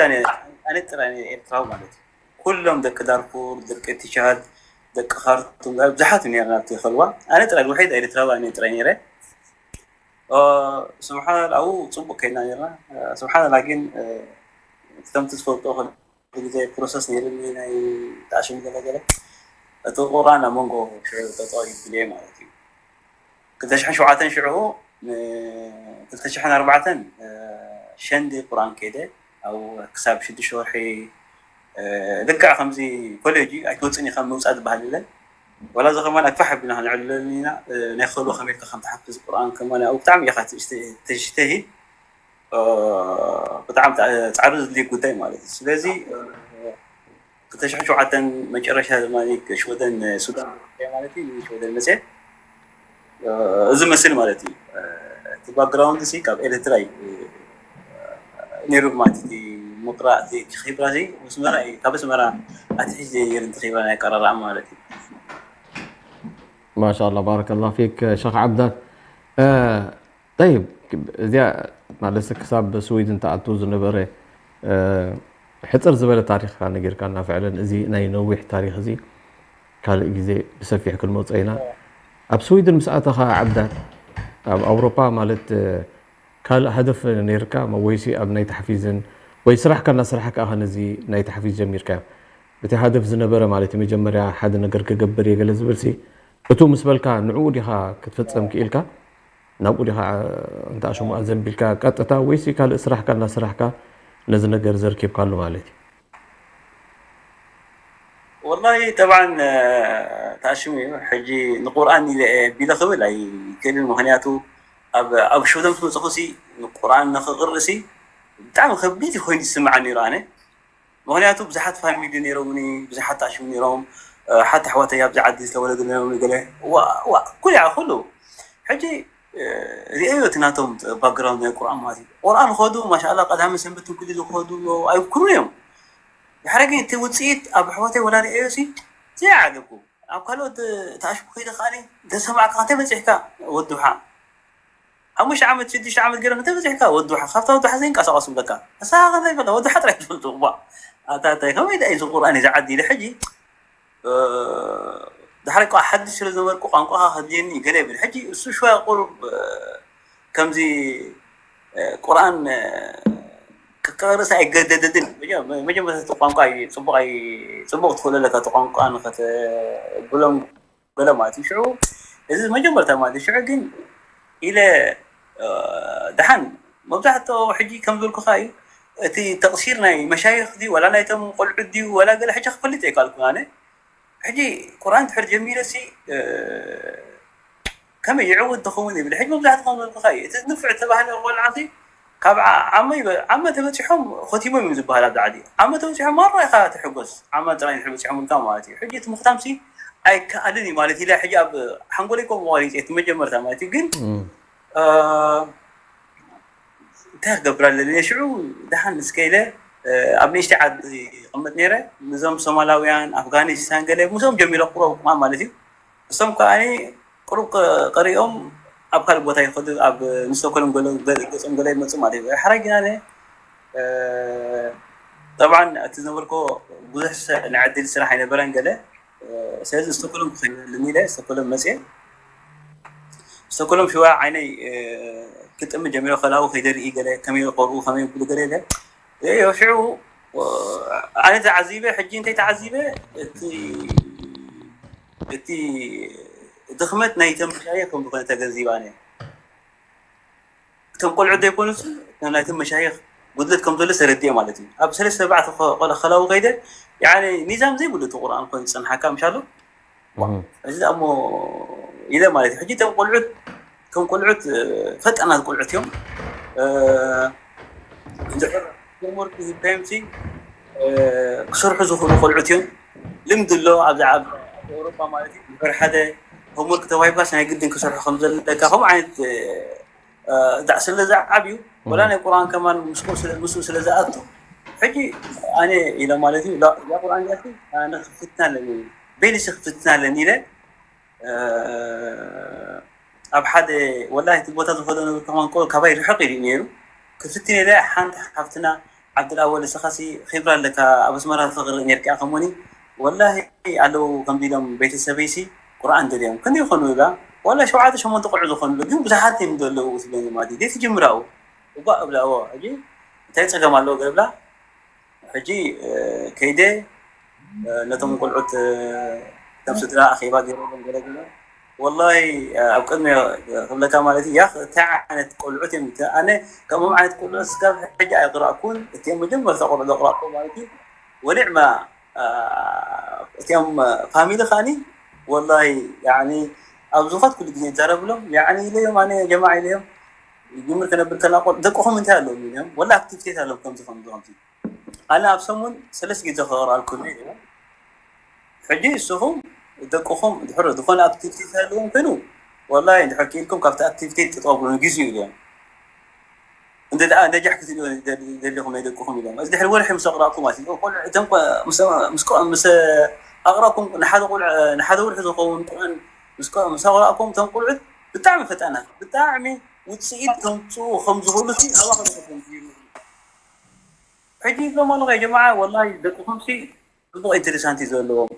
ኣነ ጥራይ ኤርትራዊ ማለት እዩ። ኩሎም ደቂ ዳርፉር፣ ደቂ ቲሻድ፣ ደቂ ካርቱም ብዙሓት ነርና ኣብቲ ከልዋ። ኣነ ጥራይ ኣልውሒድ ኤርትራዊ ኣነ ጥራይ ነይረ። ስብሓን ኣብኡ ፅቡቅ ከይድና ነርና። ስብሓንላ ግን ከምቲ ዝፈልጦ ግዜ ፕሮሰስ ነይርኒ ናይ ተኣሽሙ ገለገለ እቲ ቁርኣን ኣብ መንጎ ጠጠው ይብል እየ ማለት እዩ። ክልተ ሽሕን ሸውዓተን ሽዑ ክልተ ሽሕን ኣርባዕተን ሸንዲ ቁርኣን ከይደ ኣብ ክሳብ ሽዱሽተ ወርሒ ልክዕ ከምዚ ኮሌጅ ኣይትወፅን ኢኻ ምውፃእ ዝበሃል የለን። ዋላ እዚ ከማን ኣክፋሕ ኣቢልና ክንዕልለሉ ኢና። ናይ ከልዋ ከመይ ኢልካ ከም ትሓፍዝ ቁርኣን ከማን ኣብኡ ብጣዕሚ ኢኻ ተጅተሂድ። ብጣዕሚ ፃዕሪ ዝድልይ ጉዳይ ማለት እዩ። ስለዚ ክልተ ሽሕን ሸውዓተን መጨረሻ ድማ ሽወደን ሱዳን ማለት እዩ ሽወደን መፅየ እዚ መስል ማለት እዩ። እቲ ባክግራውንድ ሲ ካብ ኤርትራ እዩ ነይሩ ማለት እቲ ምቅራእ እቲ ኺብራ ሲ ኣስመራ እዩ። ካብ ኣስመራ ኣትሒዝ ነይሩ እቲ ኺብራ ናይ ኣቀራርዓ ማለት እዩ። ማሻላ ባረከላ ፊክ ሸኽ ዓብዳት። ጠይብ እዚኣ ማለት ክሳብ ስዊድን ተኣቱ ዝነበረ ሕፅር ዝበለ ታሪክ ነጊርካና ፍዕለን እዚ ናይ ነዊሕ ታሪክ እዚ ካልእ ግዜ ብሰፊሕ ክንመፆ ኢና። ኣብ ስዊድን ምስ ኣተኻ ዓብዳት ኣብ ኣውሮፓ ማለት ካልእ ሃደፍ ነይርካ ወይሲ ኣብ ናይ ተሓፊዝን ወይ ስራሕካ እናሰራሕካ ኢኻ ነዚ ናይ ተሓፊዝ ጀሚርካዮ? እቲ ሃደፍ ዝነበረ ማለት እዩ መጀመርያ ሓደ ነገር ክገብር እየ ገለ ዝብል ሲ እቱ ምስ በልካ ንዕኡ ዲኻ ክትፍፀም ክኢልካ? ናብኡ ዲኻ እንተ ኣሽሙኣ ዘንቢልካ ቀጥታ ወይሲ ካልእ ስራሕካ እናሰራሕካ ነዚ ነገር ዘርኪብካሉ ማለት እዩ? ወላሂ ጠብዓን ተኣሽሙ እዩ። ሕጂ ንቁርኣን ኢለ እየ ቢለ ክብል ኣይክእልን። ምክንያቱ ኣብ ሽወደን ምስ መፅኹ ሲ ንቁርኣን ንክቅሪ ሲ ብጣዕሚ ከቢድ ኮይኑ ዝስምዓኒ ነይሩ ኣነ። ምክንያቱ ብዙሓት ፋሚሊ ነይሮምኒ፣ ብዙሓት ተኣሽሙ ነይሮም። ሓቲ ኣሕዋተይ ኣብዚ ዓዲ ዝተወለዱ ነይሮም ገለ ዋ ኩሉ ኩሉ ሕጂ ሪአዮ እቲ ናቶም ባክግራውንድ ናይ ቁርኣን ማለት እዩ። ቁርኣን ከዱ ማሻላ ቀዳሚ ሰንበት ትንኩሉ ዝከዱ ኣይብክሩን እዮም። ድሕሪ ግን እቲ ውፅኢት ኣብ ኣሕዋተይ ወላ ሪአዮ ሲ ዘይዓገብኩ ኣብ ካልኦት ተኣሽሙ ከይደ ከዓኒ ተሰማዕካ እንተ በፂሕካ ወዱሓ ሓሙሽተ ዓመት ሽዱሽተ ዓመት ገይሮም እንተ በፂሕካ ወዱሓ ካብታ ወዱሓ ዘይንቀሳቀሱ ብለካ እሳ ከመይ በላ ወዱሓ ጥራይ ትፈልጡ ባ ኣታ እንታይ ከመይ ዳ እዚ ቁርኣን እዚ ዓዲ ኢለ ሕጂ ድሕሪ ቋ ሓድሽ ስለ ዝነበርኩ ቋንቋኻ ከድልየኒ ገለ ይብል ሕጂ እሱ ሽዋ ቁሩብ ከምዚ ቁርኣን ክቀርስ ኣይገደደድን መጀመርታ ቋንቋ ፅቡቅ ትኽእሎ ኣለካ ቋንቋ ንከተብሎም ገለ ማለት እዩ ሽዑ እዚ መጀመርታ ማለት እዩ ሽዑ ግን ኢለ ደሓን መብዛሕትኦ ሕጂ ከም ዝበልኩኻ እዩ እቲ ተቕሲር ናይ መሻይኽ ድዩ ዋላ ናይቶም ቆልዑት ድዩ ዋላ ገለ ሕጂ ክፈልጥ ኣይከኣልኩን ኣነ ሕጂ ቁርኣን ትሕር ጀሚረ ሲ ከመይ ይዕወት ዝኸውን ይብል ሕጂ መብዛሕትኡ ከም ዝበልኩኻ እዩ እቲ ንፍዕ ዝተባህለ ቆልዓ ሲ ካብ ዓመ ዓመ ተበፂሖም ኾቲሞም እዮም ዝበሃል ኣብዚ ዓዲ ዓመ ተበፂሖም ማራ ኢኻ ትሕጎስ ዓመ ጥራይ ንድሕር በፂሖም ኢልካ ማለት እዩ ሕጂ እቲ ምኽታም ሲ ኣይከኣልን እዩ ማለት ኢለ ሕጂ ኣብ ሓንጎለይ ከምኡ ቆሪፀ እቲ መጀመርታ ማለት እዩ ግን እንታይ ክገብር ኣለኒ ሽዑ ደሓን እስከ ኢለ ኣብ ንእሽተይ ዓዲ ይቕመጥ ነይረ ምስዞም ሶማላውያን ኣፍጋኒስታን ገለ ምስኦም ጀሚረ ቁረብ ቁርኣን ማለት እዩ እሶም ከዓ ቁሩብ ቀሪኦም ኣብ ካልእ ቦታ ይኸዱ ኣብ ንስቶኮልም ገጾም ገለ ይመፁ ማለት እዩ ሕራይ ግን ኣነ ጠብዓን እቲ ዝነበርኮ ብዙሕ ንዕድል ስራሕ ኣይነበረን ገለ ስለዚ ስቶኮሎም ክኸይድ ኣለኒ ኢለ ስቶኮሎም መፅየ ስቶኮሎም ሽዋ ዓይነይ ክጥሚ ጀሚሮ ከላኡ ከይደርኢ ገለ ከመይ ቆርኡ ከመይ ብሉ ገለ ኢለ ሽዑ ኣነ ተዓዚበ ሕጂ እንታይ ተዓዚበ እቲ እቲ ድኽመት ናይቶም መሻይኽ ከም ዝኾነ ተገንዚባ እያ። እቶም ቆልዑት ዘይኮኑስ ናይቶም መሻይኽ ጉድለት ከም ዘሎ ተረዲኤ ማለት እዩ። ኣብ ሰለስተ ኣርባዕተ ከላዊ ከይደ ያኒ ኒዛም ዘይብሉ እቲ ቁርኣን ኮይኑ ዝጸንሓካ ምሻሉ እዚ እሞ ኢለ ማለት እዩ። ሕጂ እቶም ቆልዑት ከም ቆልዑት ፈጣናት ቆልዑት እዮም። እንድሕር ሆምወርክ ሂብካዮም ሲ ክሰርሑ ዝኽእሉ ቆልዑት እዮም። ልምዲ ኣሎ ኣብዚ ዓብ ኤውሮጳ ማለት እዩ። እንድሕር ሓደ ሆምወርክ ተዋሂብካስ ናይ ግድን ክሰርሑ ከም ዘለካ ከምኡ ዓይነት እዛ ስለ ዝዓብዩ ወላ ናይ ቁርኣን ከማን ምስኡ ስለ ዝኣቱ ሕጂ ኣነ ኢለ ማለት እዩ እዛ ቁርኣን ዚኣ ኣነ ክፍትና ኣለኒ ቤሊሲ ክፍትና ኣለኒ ኢለ ኣብ ሓደ ወላ እቲ ቦታ ዝኸዶ ነብር ከማን ቆል ካባይ ርሕቕ ኢሉ ነይሩ ክፍትን ኢለ ሓንቲ ሓፍትና ዓብድልኣወል እስኻሲ ኺብራ ኣለካ ኣብ ኣስመራ ተቕርእ ነርካ ከሞኒ ወላሂ ኣለዉ ከምዚ ኢሎም ቤተሰበይሲ ቁርኣን ደልዮም ክንደይ ይኾኑ እዛ ዋላ ሸውዓተ ሸሞንተ ቆልዑ ዝኾኑሉ ግን ብዙሓት እዮም ዘለዉ ትብለኒ ማለት እዩ ትጅምራኡ እባ እብላ እዎ ሕጂ እንታይ ፀገም ኣለዎ ገብላ ሕጂ ከይደ ነቶም ቆልዑት ከም ስድራ ኣኼባ ገይረሎም ገለገለ ወላሂ ኣብ ቅድሚ ክብለካ ማለት እዩ ያኽ እንታይ ዓይነት ቆልዑት እዮም ኣነ ከምኦም ዓይነት ቆልዑት ስጋብ ሕጂ ኣይቕራእኩን እቲኦም መጀመርታ ቆልዑ ዘቕራእኩ ማለት እዩ ወሊዕማ እቲኦም ፋሚሊ ከዓኒ ወላሂ ያኒ ኣብ ዝኾት ኩሉ ግዜ ይዛረብሎም ያኒ ኢለዮም ኣነ ጀማዓ ኢለዮም ይጅምር ክነብር ከላ ቆል ደቅኹም እንታይ ኣለዎም ኢለዮም ወላ ኣክቲቪቴት ኣለዎም ከምዚ ከምዚ ከምዚ ኣነ ኣብ ሰሙን ሰለስተ ግዜ ክቕርኣልኩም ኢለዮም ሕጂ ንስኹም ደቅኹም ድሕሪ ዝኾነ ኣክቲቪቲ ኣለዎም ኮይኑ ወላሂ እንድሕር ክኢልኩም ካብቲ ኣክቲቪቲ ተጠብሉ ንግዚኡ ኢለዮም እንተ ደኣ ነጃሕ ክትሪኦ ደሊኹም ናይ ደቅኹም ኢሎም እዚ ድሕሪ ወርሒ ምስ ኣቕራእኩም ማለት እዩ ቆልዑ እቶም ምስ ኣቕራእኩም ንሓደ ቆልዑ ንሓደ ወርሒ ዝኸውን ቁርኣን ምስ ኣቕራእኩም እቶም ቆልዑት ብጣዕሚ ፈጣናት ብጣዕሚ ውፅኢት ከምፅኡ ከም ዝኽእሉ ኣባኸ ሕጂ ይብሎም ኣለኹ ጀማዓ ወላሂ ደቅኹም ሲ ፅቡቕ ኢንተረሳንት እዩ ዘለዎም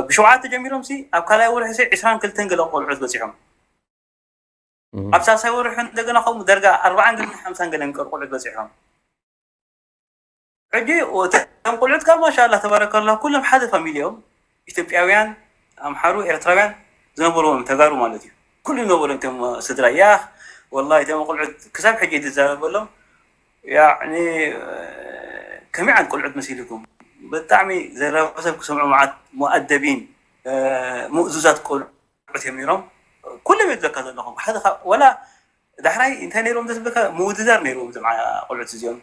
ብሸውዓተ ጀሚሮም ሲ ኣብ ካልኣይ ወርሒ ሲ ዕስራን ክልተን ገለ ቆልዑት በፂሖም ኣብ ሳልሳይ ወርሒ እንደገና ከምኡ ደርጋ ኣርባዓን ገለን ሓምሳን ገለን ቆልዑት በፂሖም ሕጂ እቶም ቆልዑት ካብ ማሻላ ተባረከላ ኩሎም ሓደ ፋሚሊ እዮም ኢትዮጵያውያን ኣምሓሩ ኤርትራውያን ዝነበርዎም ተጋሩ ማለት እዩ ኩሉ ነበሩ እቶም ስድራ ያኽ ወላ እቶም ቆልዑት ክሳብ ሕጂ ዝዛረበሎም ያኒ ከመይ ዓይነት ቆልዑት መሲልኩም ብጣዕሚ ዘረባ ሰብ ክሰምዑ መዓት ሙኣደቢን ሙእዙዛት ቆልዑት እዮም ነይሮም ኩሎም እዮም ዝብለካ ዘለኹም ሓደ ወላ ዳሕራይ እንታይ ነይሮም ዘስብለካ ምውድዳር ነይሮም እዞም ቆልዑት እዚኦም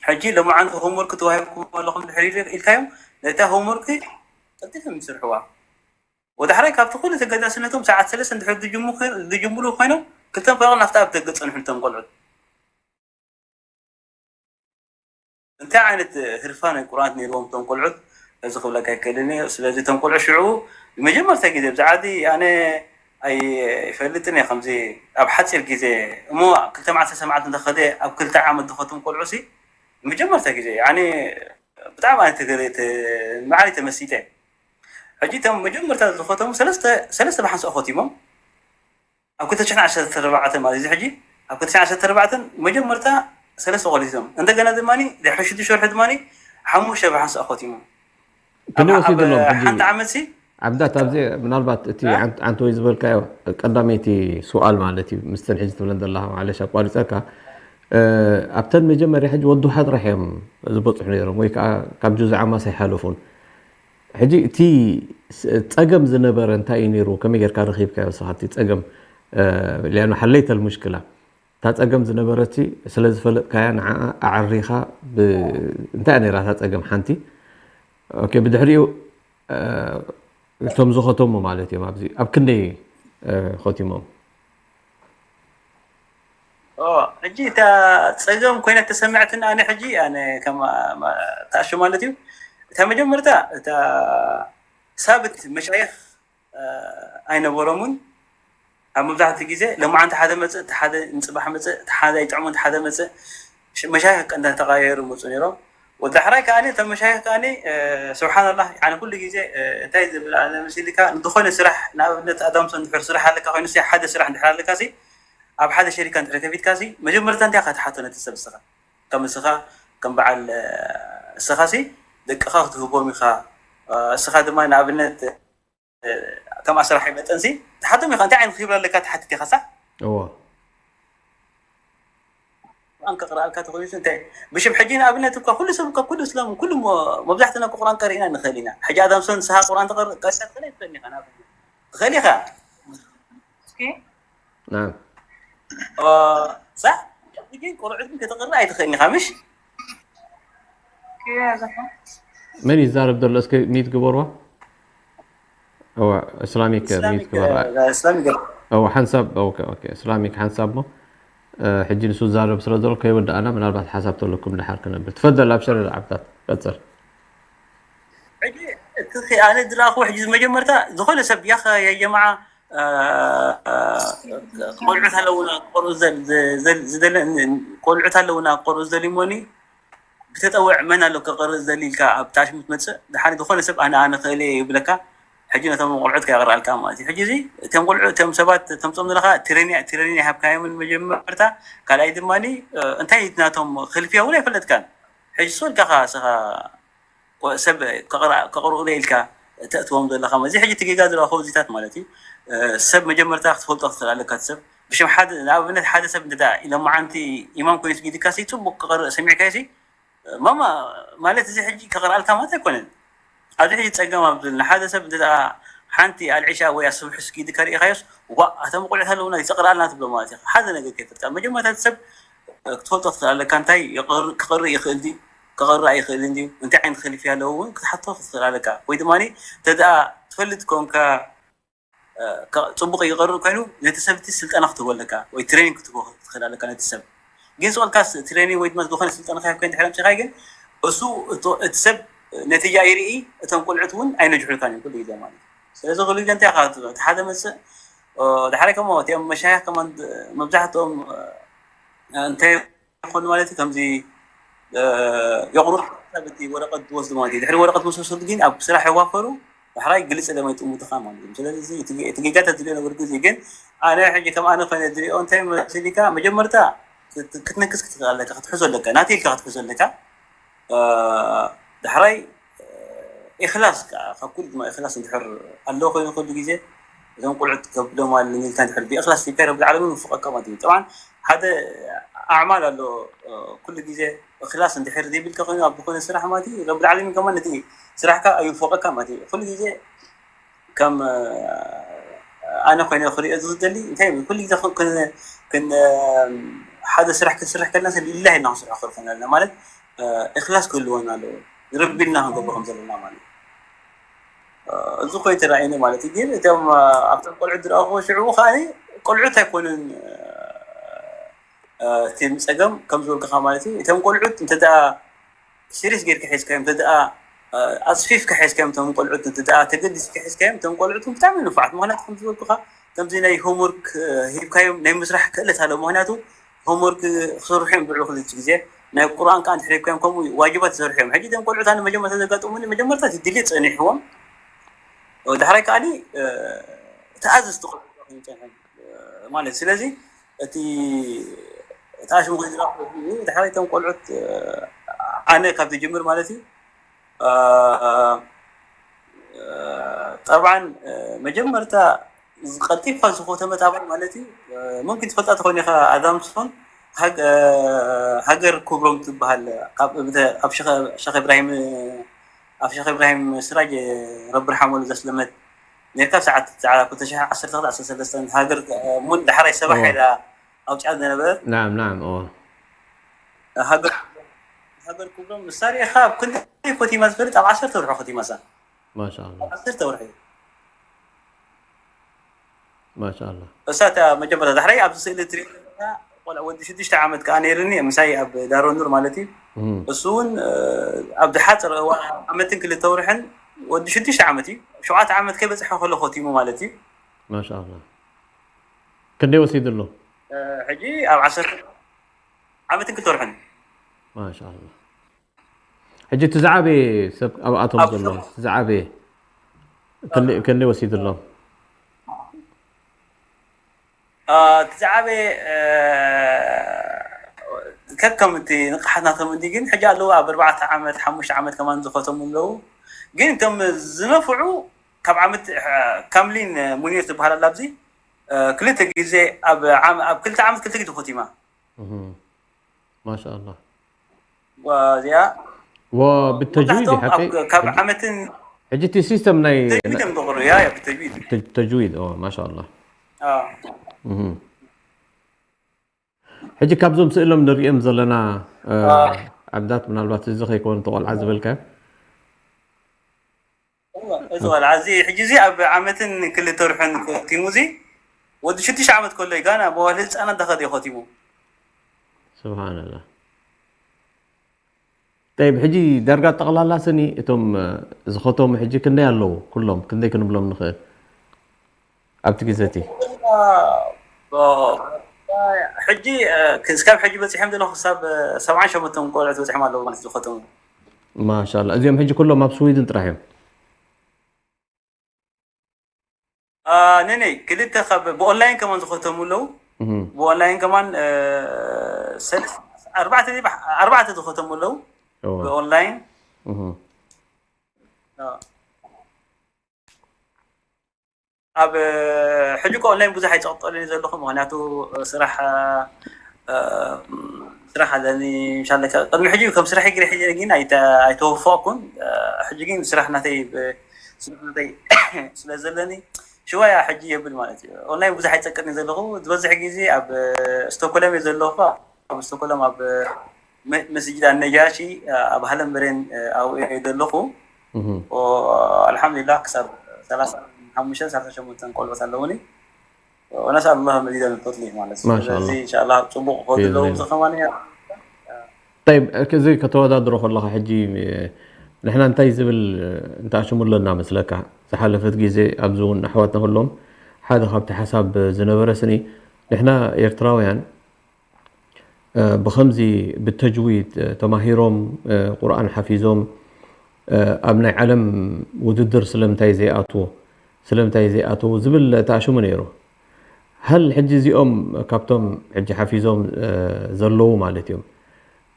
ሕጂ ለማዓንቲ ሆምወርክ ተዋሂብኩም ኣለኹም ድሕሪ ኢልካዮም ነታ ሆምወርክ ቀልጢፎም ይስርሕዋ ወዳሕራይ ካብቲ ኩሉ ተገዳስነቶም ሰዓት ሰለስተ እንድሕር ዝጅምሩ ኮይኖም ክልተን ፈረቕ ናፍቲ ኣብ ደገ ጸንሑ እቶም ቆልዑት እንታይ ዓይነት ህርፋን ናይ ቁርኣን ነይርዎም እቶም ቆልዑት እዚ ክብለካ ኣይክእልን እየ ስለዚ እቶም ቆልዑ ሽዑ ንመጀመርታ ግዜ ብዛዕዲ ኣነ ኣይፈልጥን እየ ከምዚ ኣብ ሓፂር ግዜ እሞ ክልተ መዓልቲ ሰማዓት እንተኸደ ኣብ ክልተ ዓመት ዝኸቶም ቆልዑ ሲ ንመጀመርታ ግዜ ኣነ ብጣዕሚ ኣነ ተገለ- ተ- ንባዕለይ ተመሲጠ ሕጂ እቶም መጀመርታ ዝኸተሙ ሰለስተ ሰለስተ ብሓንሳእ ኸቲሞም ኣብ ክልተ ሽሕን ዓሰርተ ኣርባዕተን ማለት እዚ ሕጂ ኣብ ክልተ ሽሕን ዓሰርተ ኣርባዕተን መጀመርታ ሰለስተ ቆሊሶም እንደገና ድማ ድሕሪ ሽዱሽተ ወርሒ ድማ ሓሙሽተ ብሓንሳእ ኸቲሞም ክንደይ ወሲድሎም ሕጂ ሓንቲ ዓመት ሲ ዓብዳት ኣብዚ ምናልባት እቲ ዓንት- ዓንተወይ ዝበልካዮ ቀዳመይቲ ስዋል ማለት እዩ ምስተን ሕጂ ትብለን ዘለኻ ማለሽ ኣቋሪፀካ እ፣ ኣብተን መጀመርያ ሕጂ ወዱ ሓጥራሕ እዮም ዝበፅሑ ነይሮም ወይ ከዓ ካብ ጁዝ ዓማስ ኣይሓለፉን ሕጂ እቲ ስ- ፀገም ዝነበረ እንታይ እዩ ነይሩ ከመይ ጌርካ ረኺብካዮ ንስኻ እቲ ፀገም እ፣ ሊኣኑ ሓለይተ ልሙሽክላ እታ ፀገም ዝነበረቲ ስለ ዝፈለጥካያ ንዓኣ ኣዕሪኻ ብ- እንታይ እያ ነይራ እታ ፀገም ሓንቲ ኦኬ ብድሕሪኡ እ፣ እቶም ዝኸተሙ ማለት እዮም ኣብዚ ኣብ ክንደይ እ፣ ኸቲሞም ኦ፣ ሕጂ እታ ፀገም ኮይና ተሰምዐትና ኣነ ሕጂ ኣነ ከም ተኣሹ ማለት እዩ እታ መጀመርታ እታ ሳብት መሻይኽ ኣይነበሮምን ኣብ መብዛሕትኡ ግዜ ለማዓንቲ ሓደ መፅእ እቲ ሓደ ንፅባሕ መፅእ እቲ ሓደ ኣይጥዕሙ እቲ ሓደ መፅእ መሻይኽ እንዳተቃየሩ መፁ ነይሮም ወዳሕራይ ከዓኒ እቶም መሻይኽ ከዓኒ ስብሓንላህ ያኒ ኩሉ ግዜ እንታይ ዝብል ኣነ መሲልካ ዝኾነ ስራሕ ንኣብነት ኣዳምሶ እንድሕር ስራሕ ኣለካ ኮይኑ ሓደ ስራሕ እንድሕር ኣለካ ሲ ኣብ ሓደ ሸሪካ እንድሕር ከፊትካ ሲ መጀመርታ እንታይ ኢኻ ትሓቶ ነቲ ሰብ እስኻ ከም እስኻ ከም በዓል እስኻ ሲ ደቅኻ ክትህቦም ኢኻ እስኻ ድማ ንኣብነት ከም ኣስራሒ መጠንሲ ትሓቶም ኢኻ። እንታይ ዓይነት ክብሪ ኣለካ ትሓትት ኢኻ ሳዕ? እዎ ቁርኣን ከቕርኣልካ ተኾይኑስ እንታይ? ብሽም ሕጂ ንኣብነት እኳ ኩሉ ሰብ እኳ ኩሉ እስላም ኩሉ እሞ መብዛሕትና እኮ ቁርኣን ቀሪእና ንኽእል ኢና። ሕጂ ኣዳምሶን ንስኻ ቁርኣን ተቐር ቀሪእካ ትኽእል ኣይትኽእልን ኢኻ። ንኣብነት ትኽእል ኢኻ። እስኪ ናም ሳዕ ግን ቁርኣን ግን ከተቕርእ ኣይትኽእልን ኢኻ ምሽ? ክያዘሖ መን ይዛረብ ዘሎ እስኪ ሚት ግበርዋ። እዋ እስላሚክ ሚት እስላሚክ ግበራ። እስላሚክ እዋ ሓንሳብ ኦኬ ኦኬ እስላሚክ ሓንሳብ ሞ እ፣ ሕጂ ንሱ ዛረብ ስለ ዘሎ ከይወዳእና ምናልባት ሓሳብ ተለኩም ድሓር ክነብል ትፈደል ኣብ ሸረ ዓብታት ቀጽል። ሕጂ እቲ ኸ- ኣነ ዝረኣኹ ሕጂ መጀመርታ ዝኾነ ሰብ ያኸ የጀማዓ ቆልዑት ኣለውና ክቆርኡ ዘል- ዘል- ዝደለ ቆልዑት ኣለውና ክቆርኡ ዝደልዩ እሞኒ ብተጠውዕ መን ኣሎ ክቐርእ ዝደሊ ኢልካ ኣብ ታሽሙ ትመፅእ። ድሓር ዝኾነ ሰብ ኣነ ኣነ ክእል እየ ይብለካ። ሕጂ ነቶም ቆልዑት ከየቕርኣልካ ማለት እዩ። ሕጂ እዚ እቶም ቆልዑ እቶም ሰባት ተምፅኦም ዘለካ ትረኒ ትረኒ ኣይሃብካዮምን መጀመርታ። ካልኣይ ድማ እንታይ ናቶም ክልፍያ እውን ኣይፈለጥካን። ሕጂ ሶልካ ስኻ ሰብ ከቕርኡ ኢልካ ተእትዎም ዘለካ እዚ ሕጂ ትጌጋ ዘለዋ ከውዚታት ማለት እዩ። ሰብ መጀመርታ ክትፈልጦ ክትኽእል ኣለካ። ሰብ ብሽም ሓደ ንኣብነት ሓደ ሰብ እንተ ኢሎማዓንቲ ኢማም ኮይኑ ስጊድካ ሲ ፅቡቅ ክቐርእ ሰሚዕካዮ ሲ ማማ ማለት እዚ ሕጂ ከቕርኣልካ ማለት ኣይኮነን። ኣብዚ ሕጂ ፀገም ኣብ ንሓደ ሰብ እንተ ሓንቲ ኣልዒሻ ወይ ኣስብሑ ስጊድካ ርኢኻዮስ ዋ እቶም ቆልዑት ኣለውና ይፀቕርኣልና ትብሎ ማለት እዩ። ሓደ ነገር ከይፈጥካ መጀመርታ ሰብ ክትፈልጦ ትኽእል ኣለካ። እንታይ ክቐርእ ይኽእል ድዩ ክቐርእ ኣይኽእልን ድዩ እንታይ ዓይነት ክልፍያ ኣለዎ እውን ክትሓቶ ክትኽእል ኣለካ። ወይ ድማ ተደኣ ትፈልጥ ኮንካ ፅቡቅ ይቐርእ ኮይኑ ነቲ ሰብቲ ስልጠና ክትህቦ ኣለካ ወይ ትሬኒንግ ክትህቦ ክትኽእል ኣለካ ነቲ ሰብ። ግን ስቕልካ ትሬኒንግ ወይ ድማ ዝኾነ ስልጠና ካይኮ ድሕረ ምፅኻይ ግን እሱ እቲ ሰብ ነቲጃ ይርኢ እቶም ቆልዑት እውን ኣይነጅሑልካን እዮም ኩሉ ግዜ ማለት እዩ። ስለዚ ኩሉ ግዜ እንታይ ኢኻ እቲ ሓደ መፅእ ድሓረ ከሞ እቲኦም መሻያ ከማን መብዛሕትኦም እንታይ ይኾኑ ማለት እዩ ከምዚ የቑርብ እቲ ወረቐት ዝወስዱ ማለት እዩ። ድሕሪ ወረቐት ምስ ወሰዱ ግን ኣብ ስራሕ የዋፈሩ ዳሕራይ ግልፂ ኢሎም ኣይጥምቱኻ ማለት እዩ። ስለዚ እቲ ጌጋ ተዝሪኦ ነበር ግዜ ግን ኣነ ሕጂ ከም ኣነ ኮይነ ዝሪኦ እንታይ መሲሊካ መጀመርታ ክትንክስ ክትኽእል ኣለካ ክትሕዞ ኣለካ ናተይ ኢልካ ክትሕዞ ኣለካ። ዳሕራይ ኢኽላስ ከዓ ካብ ኩሉ ድማ ኢኽላስ እንድሕር ኣለዎ ኮይኑ ኩሉ ግዜ እዞም ቁልዑት ከብሎም ኣለኒ ኢልካ እንድሕር ብኢኽላስ ሂብካ ረቢ ዓለምን ይውፍቐካ ማለት እዩ። ጠብዓን ሓደ ኣዕማል ኣሎ ኩሉ ግዜ እኽላስ እንድሕር ዘይብልካ ኮይኑ ኣብ ዝኾነ ስራሕ ማለት እዩ ረቢ ዓለምን ከማ ነቲ ስራሕካ ኣይውፈቐካ ማለት እዩ። ኩሉ ግዜ ከም ኣነ ኮይነ ክሪኦ ዝደሊ እንታይ ኩሉ ግዜ ሓደ ስራሕ ክንስርሕ ከለና ሊላሂ ኢልና ክንስርሖ ክርፈና ኣለና ማለት እኽላስ ክህልወና ኣለዎ። ረቢ ኢልና ክንገብሮ ከም ዘለና ማለት እዩ። እዚ ኮይኑ ተራእየኒ ማለት እዩ። ግን እቶም ኣብቶም ቆልዑት ዝረኣኹዎ ሽዑ ከዓ ቆልዑት ኣይኮኑን እቲ ፀገም ከም ዝበልኩኻ ማለት እዩ። እቶም ቆልዑት እንተ ደኣ ሲሪየስ ጌርካ ሒዝካዮም እንተ ደኣ ኣፅፊፍካ ሒዝካዮም እቶም ቆልዑት እንተ ደኣ ተገዲስካ ሒዝካዮም እቶም ቆልዑት ብጣዕሚ ንፉዓት። ምክንያቱ ከም ዝበልኩኻ ከምዚ ናይ ሆምወርክ ሂብካዮም ናይ ምስራሕ ክእለት ኣለዎ። ምክንያቱ ሆምወርክ ክሰርሑ እዮም ዝውዕሉ ክልተ ግዜ ናይ ቁርኣን ከዓ እንድሕር ሂብካዮም ከምኡ ዋጅባት ይሰርሑ እዮም። ሕጂ እቶም ቆልዑት ኣነ መጀመርታ ዘጋጠሙኒ መጀመርታ እቲ ድሌት ፀኒሕዎም ዳሕራይ ከዓኒ ተኣዘዝቲ ቆልዑ ኮይኖም ፀኒሖም ማለት ስለዚ እቲ እቲ ኣሽሙ ኮይኑ ዝረኣኹ ዳሕራይ እቶም ቆልዑት ኣነ ካብ ዝጅምር ማለት እዩ ጠብዓን መጀመርታ ቀልጢፍካ ዝኾተመት ኣባል ማለት እዩ። ሙምኪን ትፈልጣ ተኾይኑ ኢኻ ኣዳምሶን ሃገር ኩብሮም ትበሃል ኣብ ሸኽ እብራሂም ኣብ ሸኽ እብራሂም ስራጅ ረቢ ርሓመሉ ዘስለመት ነርካ ሰዓት ዓሰርተ ክልተ ዓሰርተ ሰለስተ ሃገር ሙን ዳሕራይ ሰባሕ ኢላ ኣውፅያ ዝነበረት ናም ናም ሃገር ሃገር ኩሎም ምሳሌ ኢኻ ኣብ ክንደይ ኮቲማ ዝፈልጥ ኣብ ዓሰርተ ወርሒ ኮቲማ እሳ ማሻኣላ ዓሰርተ ወርሒ ማሻኣላ እሳ እታ መጀመርታ ዳሕራይ ኣብዚ ስእሊ ትሪኦ ዘለኻ ቆልዓ ወዲ ሽዱሽተ ዓመት ከዓ ነይርኒ ምሳይ ኣብ ዳሮ ኑር ማለት እዩ እሱ እውን ኣብ ዝሓፀረ ዓመትን ክልተ ወርሕን ወዲ ሽዱሽተ ዓመት እዩ ሸውዓተ ዓመት ከይበፅሐ ከሎ ኮቲሙ ማለት እዩ ማሻኣላ ክንደይ ወሲዱ ኣሎ ሕጂ ኣብ ዓሰርተ ዓመትን ክልተ ወርሕን ማሻኣላ ሕጂ እቲ ዝዓበየ ሰብ ኣብኣቶም ዘሎ እቲ ዝዓበየ ክንደይ ወሲዱ ኣሎ እቲ ዝዓበየ ከከም እቲ ንቕሓት ናቶም እንዲ ግን ሕጂ ኣለዉ ኣብ ኣርባዕተ ዓመት ሓሙሽተ ዓመት ከማን ዝኸተሙ ኣለዉ ግን እቶም ዝነፍዑ ካብ ዓመት፣ እ፣ ካምሊን፣ እ፣ ሙኒር ትበሃል ኣላ ኣብዚ፣ እ፣ ክልተ ግዜ ኣብ ዓም-፣ ኣብ ክልተ ዓመት ክልተ ግዜ ኾቲማ። እህ። ማሻኣላህ። ወዚኣ ወብተጅዊድ መብዛሕትኦም ሓቀይ ኣብ፣ ካብ ሕጂ፣ ዓመትን ሕጂ እቲ ሲስተም ናይ ተጅዊድ እዮም ዝቕሩ። ያ፣ ያ፣ ብተጅዊድ። ተ-፣ ተጅዊድ፣ ኦ፣ ማሻኣላህ። አ። እህ። ሕጂ ካብዞም ስእሎም ንሪኦም ዘለና፣ እ፣ አ። ዓብዳት ምናልባት እዚ ከይከውን እቲ ቆልዓ ዝበልካዮ? እዋ፣ እዚ ቆልዓ እዚ ሕጂ እዚ ኣብ ዓመትን ክልተ ወርሕን ኮቲሙ እዚ ወዲ ሽዱሽተ ዓመት ከሎ እዩ ጋና መዋል ህፃናት እንዳኸደ እዩ ኮቲሙ። ስብሓንላህ። ጠይብ፣ ሕጂ ዳርጋ ጠቕላላ ስኒ እቶም፣ እ፣ ዝኸተሙ ሕጂ ክንደይ ኣለዉ? ኩሎም ክንደይ ክንብሎም ንኽእል ኣብቲ ግዜ እቲ? አ፣ ብ-፣ ሕጂ፣ እ፣ ክስካብ ሕጂ በፂሖም ዘለኹ ክሳብ፣ እ፣ ሰብዓን ሸሞንተን ቆልዑት በፂሖም ኣለዉ ማለት ዝኸተሙ። ማሻላ። እዚኦም ሕጂ ኩሎም ኣብ ስዊድን ጥራሕ እዮም? አ፣ ነነይ ክልተ ካብ ብኦንላይን ከማን ዝኸተሙ ኣለዉ። እህ። ብኦንላይን ከማን፣ እ፣ ሰለስ-፣ ኣርባዕተ፣ ኣርባዕተ ዝኸተሙ ኣለዉ። እወ። ብኦንላይን። እህ። አ። ኣብ፣ እ፣ ሕጂ እኮ ኦንላይን ብዙሕ ኣይጸቕጠሉን ዘለኹ፣ ምኽንያቱ፣ እ፣ ስራሕ፣ እ፣ እ፣ ስራሕ ኣለኒ። ምሻለካ ቅድሚ ሕጂ ከም ስራሕ ይግሪ ሕጂ ግን ኣይተ-፣ ኣይተወፈቕኩን። እ፣ ሕጂ ግን ስራሕ ናተይ ብ-፣ ስራሕ ናተይ ስለ ዘለኒ ሽወያ ሕጂ የብል ማለት እዩ። ኦንላይን ብዙሕ ኣይጸቅጥን ዘለኹ። ዝበዝሕ ግዜ ኣብ፣ እ፣ ስቶኮለም እየ ዘለኹ። ኣብ ስቶኮሎም ኣብ መ-፣ መስጊድ ኣነጃሺ ኣብ ሃለምበሬን ኣብኡ እየ ዘለኹ። እህ። ኦ፣ ኣልሓምዱሊላህ ክሳብ ሰላሳ ሓሙሽተ ሰላሳ ሸሞንተ ቆልዑት ኣለውኒ። ወነስኣል ላህ መዚደ ምን ፈድሊ ማለት እዩ። ማሻኣላህ። ስለዚ ኢንሻኣላህ ጽቡቕ ክኸዱ ኣለዉ። ብኢዝኒላህ። እዚ ከማን እያ። ጠይብ፣ እዚ ከተወዳድሮ ከለኻ ሕጂ፣ እ፣ ንሕና እንታይ ዝብል፣ እ፣ እንተኣሽሙ ኣለና መስለካ? ዝሓለፈት ግዜ ኣብዚ እውን ኣሕዋትና ኩሎም ሓደ ካብቲ ሓሳብ ዝነበረ ስኒ፣ ንሕና ኤርትራውያን፣ እ፣ ብኸምዚ ብተጅዊድ፣ እ፣ ተማሂሮም፣ እ፣ ቁርኣን ሓፊዞም፣ እ፣ ኣብ ናይ ዓለም ውድድር ስለምንታይ ዘይኣትዎ፣ ስለምንታይ ዘይኣተዉ ዝብል ተኣሽሙ ነይሩ። ሀል ሕጂ እዚኦም ካብቶም ሕጂ ሓፊዞም፣ እ፣ ዘለዉ ማለት እዮም፣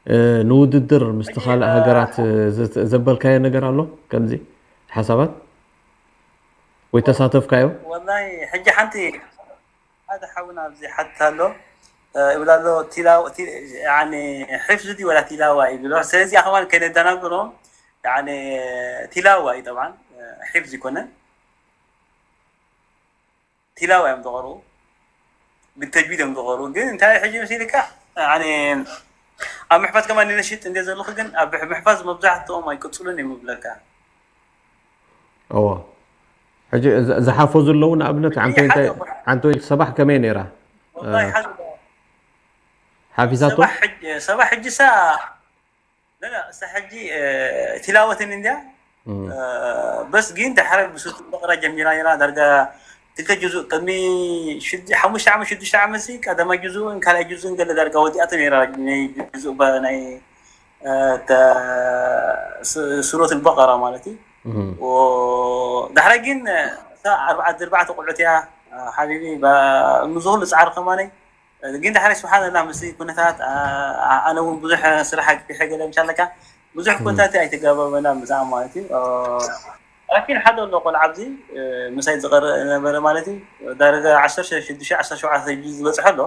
እ፣ ንውድድር ምስቲ ካልእ ሃገራት፣ እ፣ ዘ-፣ ዘበልካዮ ነገር ኣሎ? ከምዚ ሓሳባት ወይ ተሳተፍካዮ? ወላሂ ሕጂ ሓንቲ ሓደ ሓውና ኣብዚ ሓትት ኣሎ፣ እ፣ ይብል ኣሎ፣ ቲላው-፣ ቲ-፣ ያኒ፣ ሕፍዝ ድዩ ወላ ቲላዋ እዩ ዝብሎ። ስለዚ እዚኣ ከማን ከነደናግሮም፣ ያኒ፣ ቲላዋ እዩ ጠብዓን፣ እ፣ ሕፍዝ ይኮነን። ቲላዋ እዮም ዝቐርኡ፣ ብተጅዊድ እዮም ዝቐርኡ። ግን እንታይ ሕጂ መሲልካ፣ ያኒ፣ ኣብ ምሕፋዝ ከማን ንነሽጥ እንደ ዘለኹ ግን ኣብ ምሕፋዝ መብዛሕትኦም ኣይቅጽሉን እዮም ይብለካ። እዎ። ሕጂ ዝ-፣ ዝሓፈዙ ኣለዉ። ንኣብነት፣ ዓንቶይ እንታይ፣ ሓደ እኮ። ዓንቶይ ሰባሕ ከመይ ነይራ? ወላሂ፣ እ፣ ሓደ እኮ። ሓፊዛቶ? ሰባሕ ሕጂ፣ ሰባሕ ሕጂ ሳ-፣ لا، لا፣ እሳ ሕጂ፣ እ፣ ቲላወትን እንድያ። እም። እ፣ በስ ግን ድሓር ብሱት በቕራ ጀሚራ ነይራ። ዳርጋ ክልተ ጁዙእ ቅድሚ ሽድ-፣ ሓሙሽተ ዓመት፣ ሽዱሽተ ዓመት ሲ ቀዳማይ ጁዙእን ካልኣይ ጁዙእን ገለ ዳርጋ ወዲኣቶ ነይራ። ናይ ጁዙእ በ-፣ ናይ እ፣ ተ-፣ ስ-፣ ሱረት ኣልበቀራ ማለት እዩ። እህ። ወ-፣ ዳሕራይ ግን፣ እ፣ እታ ኣርባዕተ፣ ኣርባዕተ ቆልዑት እያ፣ እ፣ ሓቢቢ፣ ባ-፣ ምስ ኩሉ ጻዕሪ ከማነይ፣ እ፣ ግን ዳሕራይ ስብሓንላህ፣ ምስ ኩነታት፣ እ፣ ኣ-፣ ኣነ እውን ብዙሕ ስራሕ ኣግፊሐ ገለ ምሻለካ፣ ብዙሕ እህ። ኩነታት ኣይተጋባበና ምስኣ ማለት እዩ። እ፣ ላኪን ሓደ ኣሎ ቆልዓ ኣብዚ፣ እ፣ ምሳይ ዝቐርእ ነበረ ማለት እዩ። ዳርጋ ዓሰርተ ሽዱሽተ፣ ዓሰርተ ሸውዓተ ጁዝ ዝበጽሐ ኣሎ።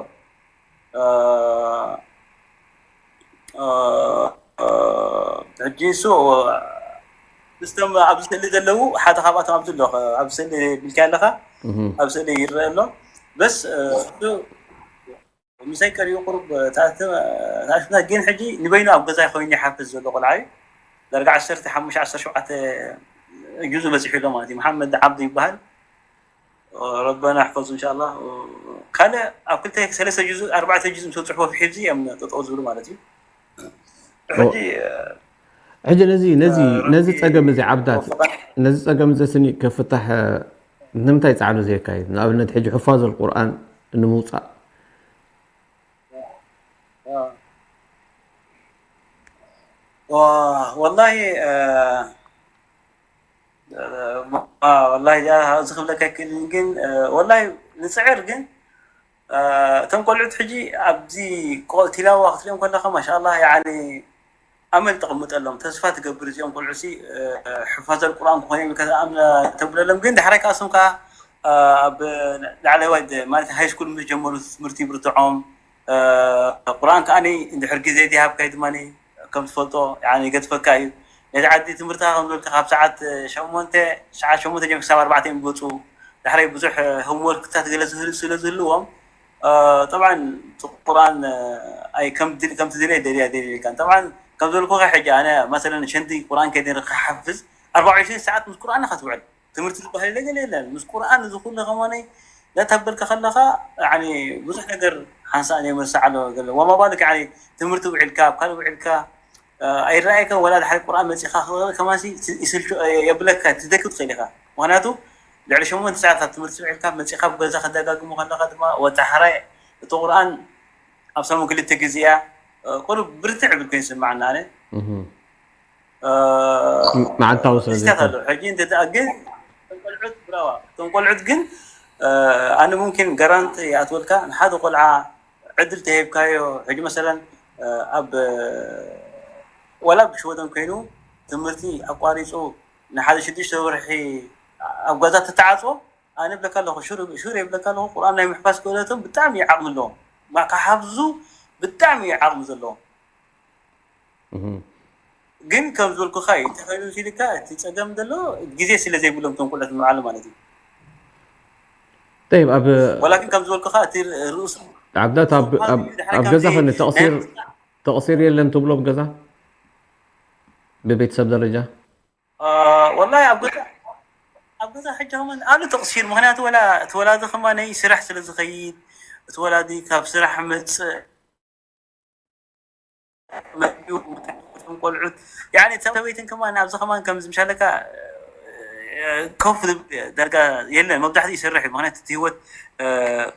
እ፣ እ፣ እ፣ ሕጂ እሱ ምስቶም ኣብዚ ስእሊ ዘለዉ ሓደ ካብኣቶም ኣብዚ ኣሎ። ኣብዚ ስእሊ ቢልካ ኣለኻ፣ እህ። ኣብዚ ስእሊ ይረአ ኣሎ። በስ፣ እ፣ እሱ ምሳይ ቀሪቡ ቁሩብ ተኣተ-፣ ተኣትና ግን ሕጂ ንበይኑ ኣብ ገዛይ ኮይኑ ይሓፍዝ ዘሎ ቆልዓ እዩ። ዳርጋ ዓሰርተ ሓሙሽተ ዓሰርተ ሸውዓተ ጁዝ በጺሑ ኣሎ ማለት እዩ። መሓመድ ዓብዱ ይበሃል። ረበና ይሕፈዙ እንሻላ። ካልእ ኣብ ክልተ ሰለስተ ጁዝ፣ ኣርባዕተ ጁዝ ምስ በጽሕዎ ፊ ሒዚ እዮም ጠጠው ዝብሉ ማለት እዩ። ሕጂ፣ ሕጂ ነዚ፣ ነዚ፣ እ፣ ነዚ ረቢ ጸገም እዚ ዓብዳት፣ ይወፍቐና። ነዚ ጸገም እዚ ስኒ ክፍታሕ፣ እ፣ ንምንታይ ጻዕሪ ዘየካይድ? ንኣብነት ሕጂ ሕፋዝ ኣልቁርኣን ንምውጻእ። እ። ዋ-፣ ወላሂ፣ እ፣ እ፣ ዋ-፣ ወላሂ፣ ያ፣ እዚ ክብለካ ኣይክእልን፣ ግን፣ እ፣ ወላሂ ንጽዕር፣ ግን፣ እ፣ እቶም ቆልዑት ሕጂ ኣብዚ ቆ-፣ ቲላዋ ክትሪኦም ከለኻ፣ ማሻኣላህ፣ ያዓኒ፣ ኣመል ተቐምጠሎም። ተስፋ ትገብር እዚኦም ቆልዑ ሲ ሕፋዘል ቁርኣን ክኾኑ ኢልካ ተብለሎም፣ ግን ዳሕራይ ከዓ እሶም ከዓ ኣብ ላዕለዋይ ማለት ሃይ ስኩል ምስ ጀመሩ ትምህርቲ ብርትዖም። ቁርኣን ከዓ እንድሕር ግዜ ዘይሃብካይ ድማ ከም ትፈልጦ ይገድፈካ እዩ። ነቲ ዓዲ ትምህርትኻ ከም ዝበልካ ካብ ሰዓት ሸሞንተ ሰዓት ሸሞንተ ጀሚሩ ክሳብ ኣርባዕተ እዮም ዝወፁ። ዳሕራይ ብዙሕ ሆምወርክታት ገለ ስለ ዝህልዎም ጠብዓን ቁርኣን ከምቲ ደልያ ደልያ ኢልካ ጠብዓን ከም ዘልኩኻ ሕጂ ኣነ መሰለን ሸንቲ ቁርኣን ከይደ ክሓፍዝ ኣርባዓ ወዒስን ሰዓት ምስ ቁርኣን ኢኻ ትውዕል። ትምህርቲ ዝበሃል ገለ የለን። ምስ ቁርኣን እዚ ኩሉ ከማነይ ነተበልካ ከለኻ ብዙሕ ነገር ሓንሳእ ናይ መርሳዕ ኣሎ ገለ ወማባልክ ትምህርቲ ውዒልካ ኣብ ካልእ ውዒልካ ኣይረኣየካ ወላ ድሓር ቁርኣን መፂኻ ክቕርእ ከማሲ ይስልቹ የብለካ ትደክም ትኽእል ኢኻ። ምክንያቱ ልዕሊ ሸሞንተ ሰዓት ካብ ትምህርቲ ውዒልካ መፂኻ ኣብ ገዛ ከደጋግሙ ከለኻ ድማ ወታሓራይ እቲ ቁርኣን ኣብ ሰሙን ክልተ ግዜ እያ ቁሩብ ብርትዕ ብል ኮይኑ ይስማዓና ኣነ መዓልታዊ ስለ ዚታት ኣሎ ሕጂ እንተ ግን ቆልዑት ብራዋ እቶም ቆልዑት ግን ኣነ ሙምኪን ጋራንቲ ይኣትወልካ ንሓደ ቆልዓ ዕድል ተሂብካዮ ሕጂ መሰለን ኣብ ወላ ብሽወደን ኮይኑ ትምህርቲ ኣቋሪፁ ንሓደ ሽዱሽተ ወርሒ ኣብ ገዛ ተተዓፅዎ ኣነ ብለካ ኣለኹ ሹር የብለካ ኣለኹ ቁርኣን ናይ ምሕፋዝ ክእለቶም ብጣዕሚ ዓቕሚ ኣለዎም ክሓፍዙ ብጣዕሚ ዓቕሚ ዘለዎም ግን ከም ዝበልኩኻ እዩ ተኸይኑ ሲልካ እቲ ፀገም ዘሎ ግዜ ስለ ዘይብሎም ቶም ቁልዑት ምዓሉ ማለት እዩ طيب ኣብ ወላኪን ከም ዝበልኩኻ እቲ ርእሱ ዓብዳት ኣብ ገዛ ኸኒ ተቕሲር ተቕሲር የለን ትብሎ ኣብ ገዛ ብቤተሰብ ደረጃ ወላሂ ኣብ ገዛ ኣብ ገዛ ሕጂ ከማን ኣሉ ተቕሲር ምክንያቱ ወላ እቲ ወላዲ ከማነይ ስራሕ ስለ ዝኸይድ እቲ ወላዲ ካብ ስራሕ መፅእ መፅኡ እቶም ቆልዑት ያኒ እታ ሰበይትን ከማን ኣብዚ ከማን ከምዚ ምሻለካ ኮፍ ዝብል ዳርጋ የለን መብዛሕትኡ ይሰርሕ እዩ ምክንያቱ እቲ ህይወት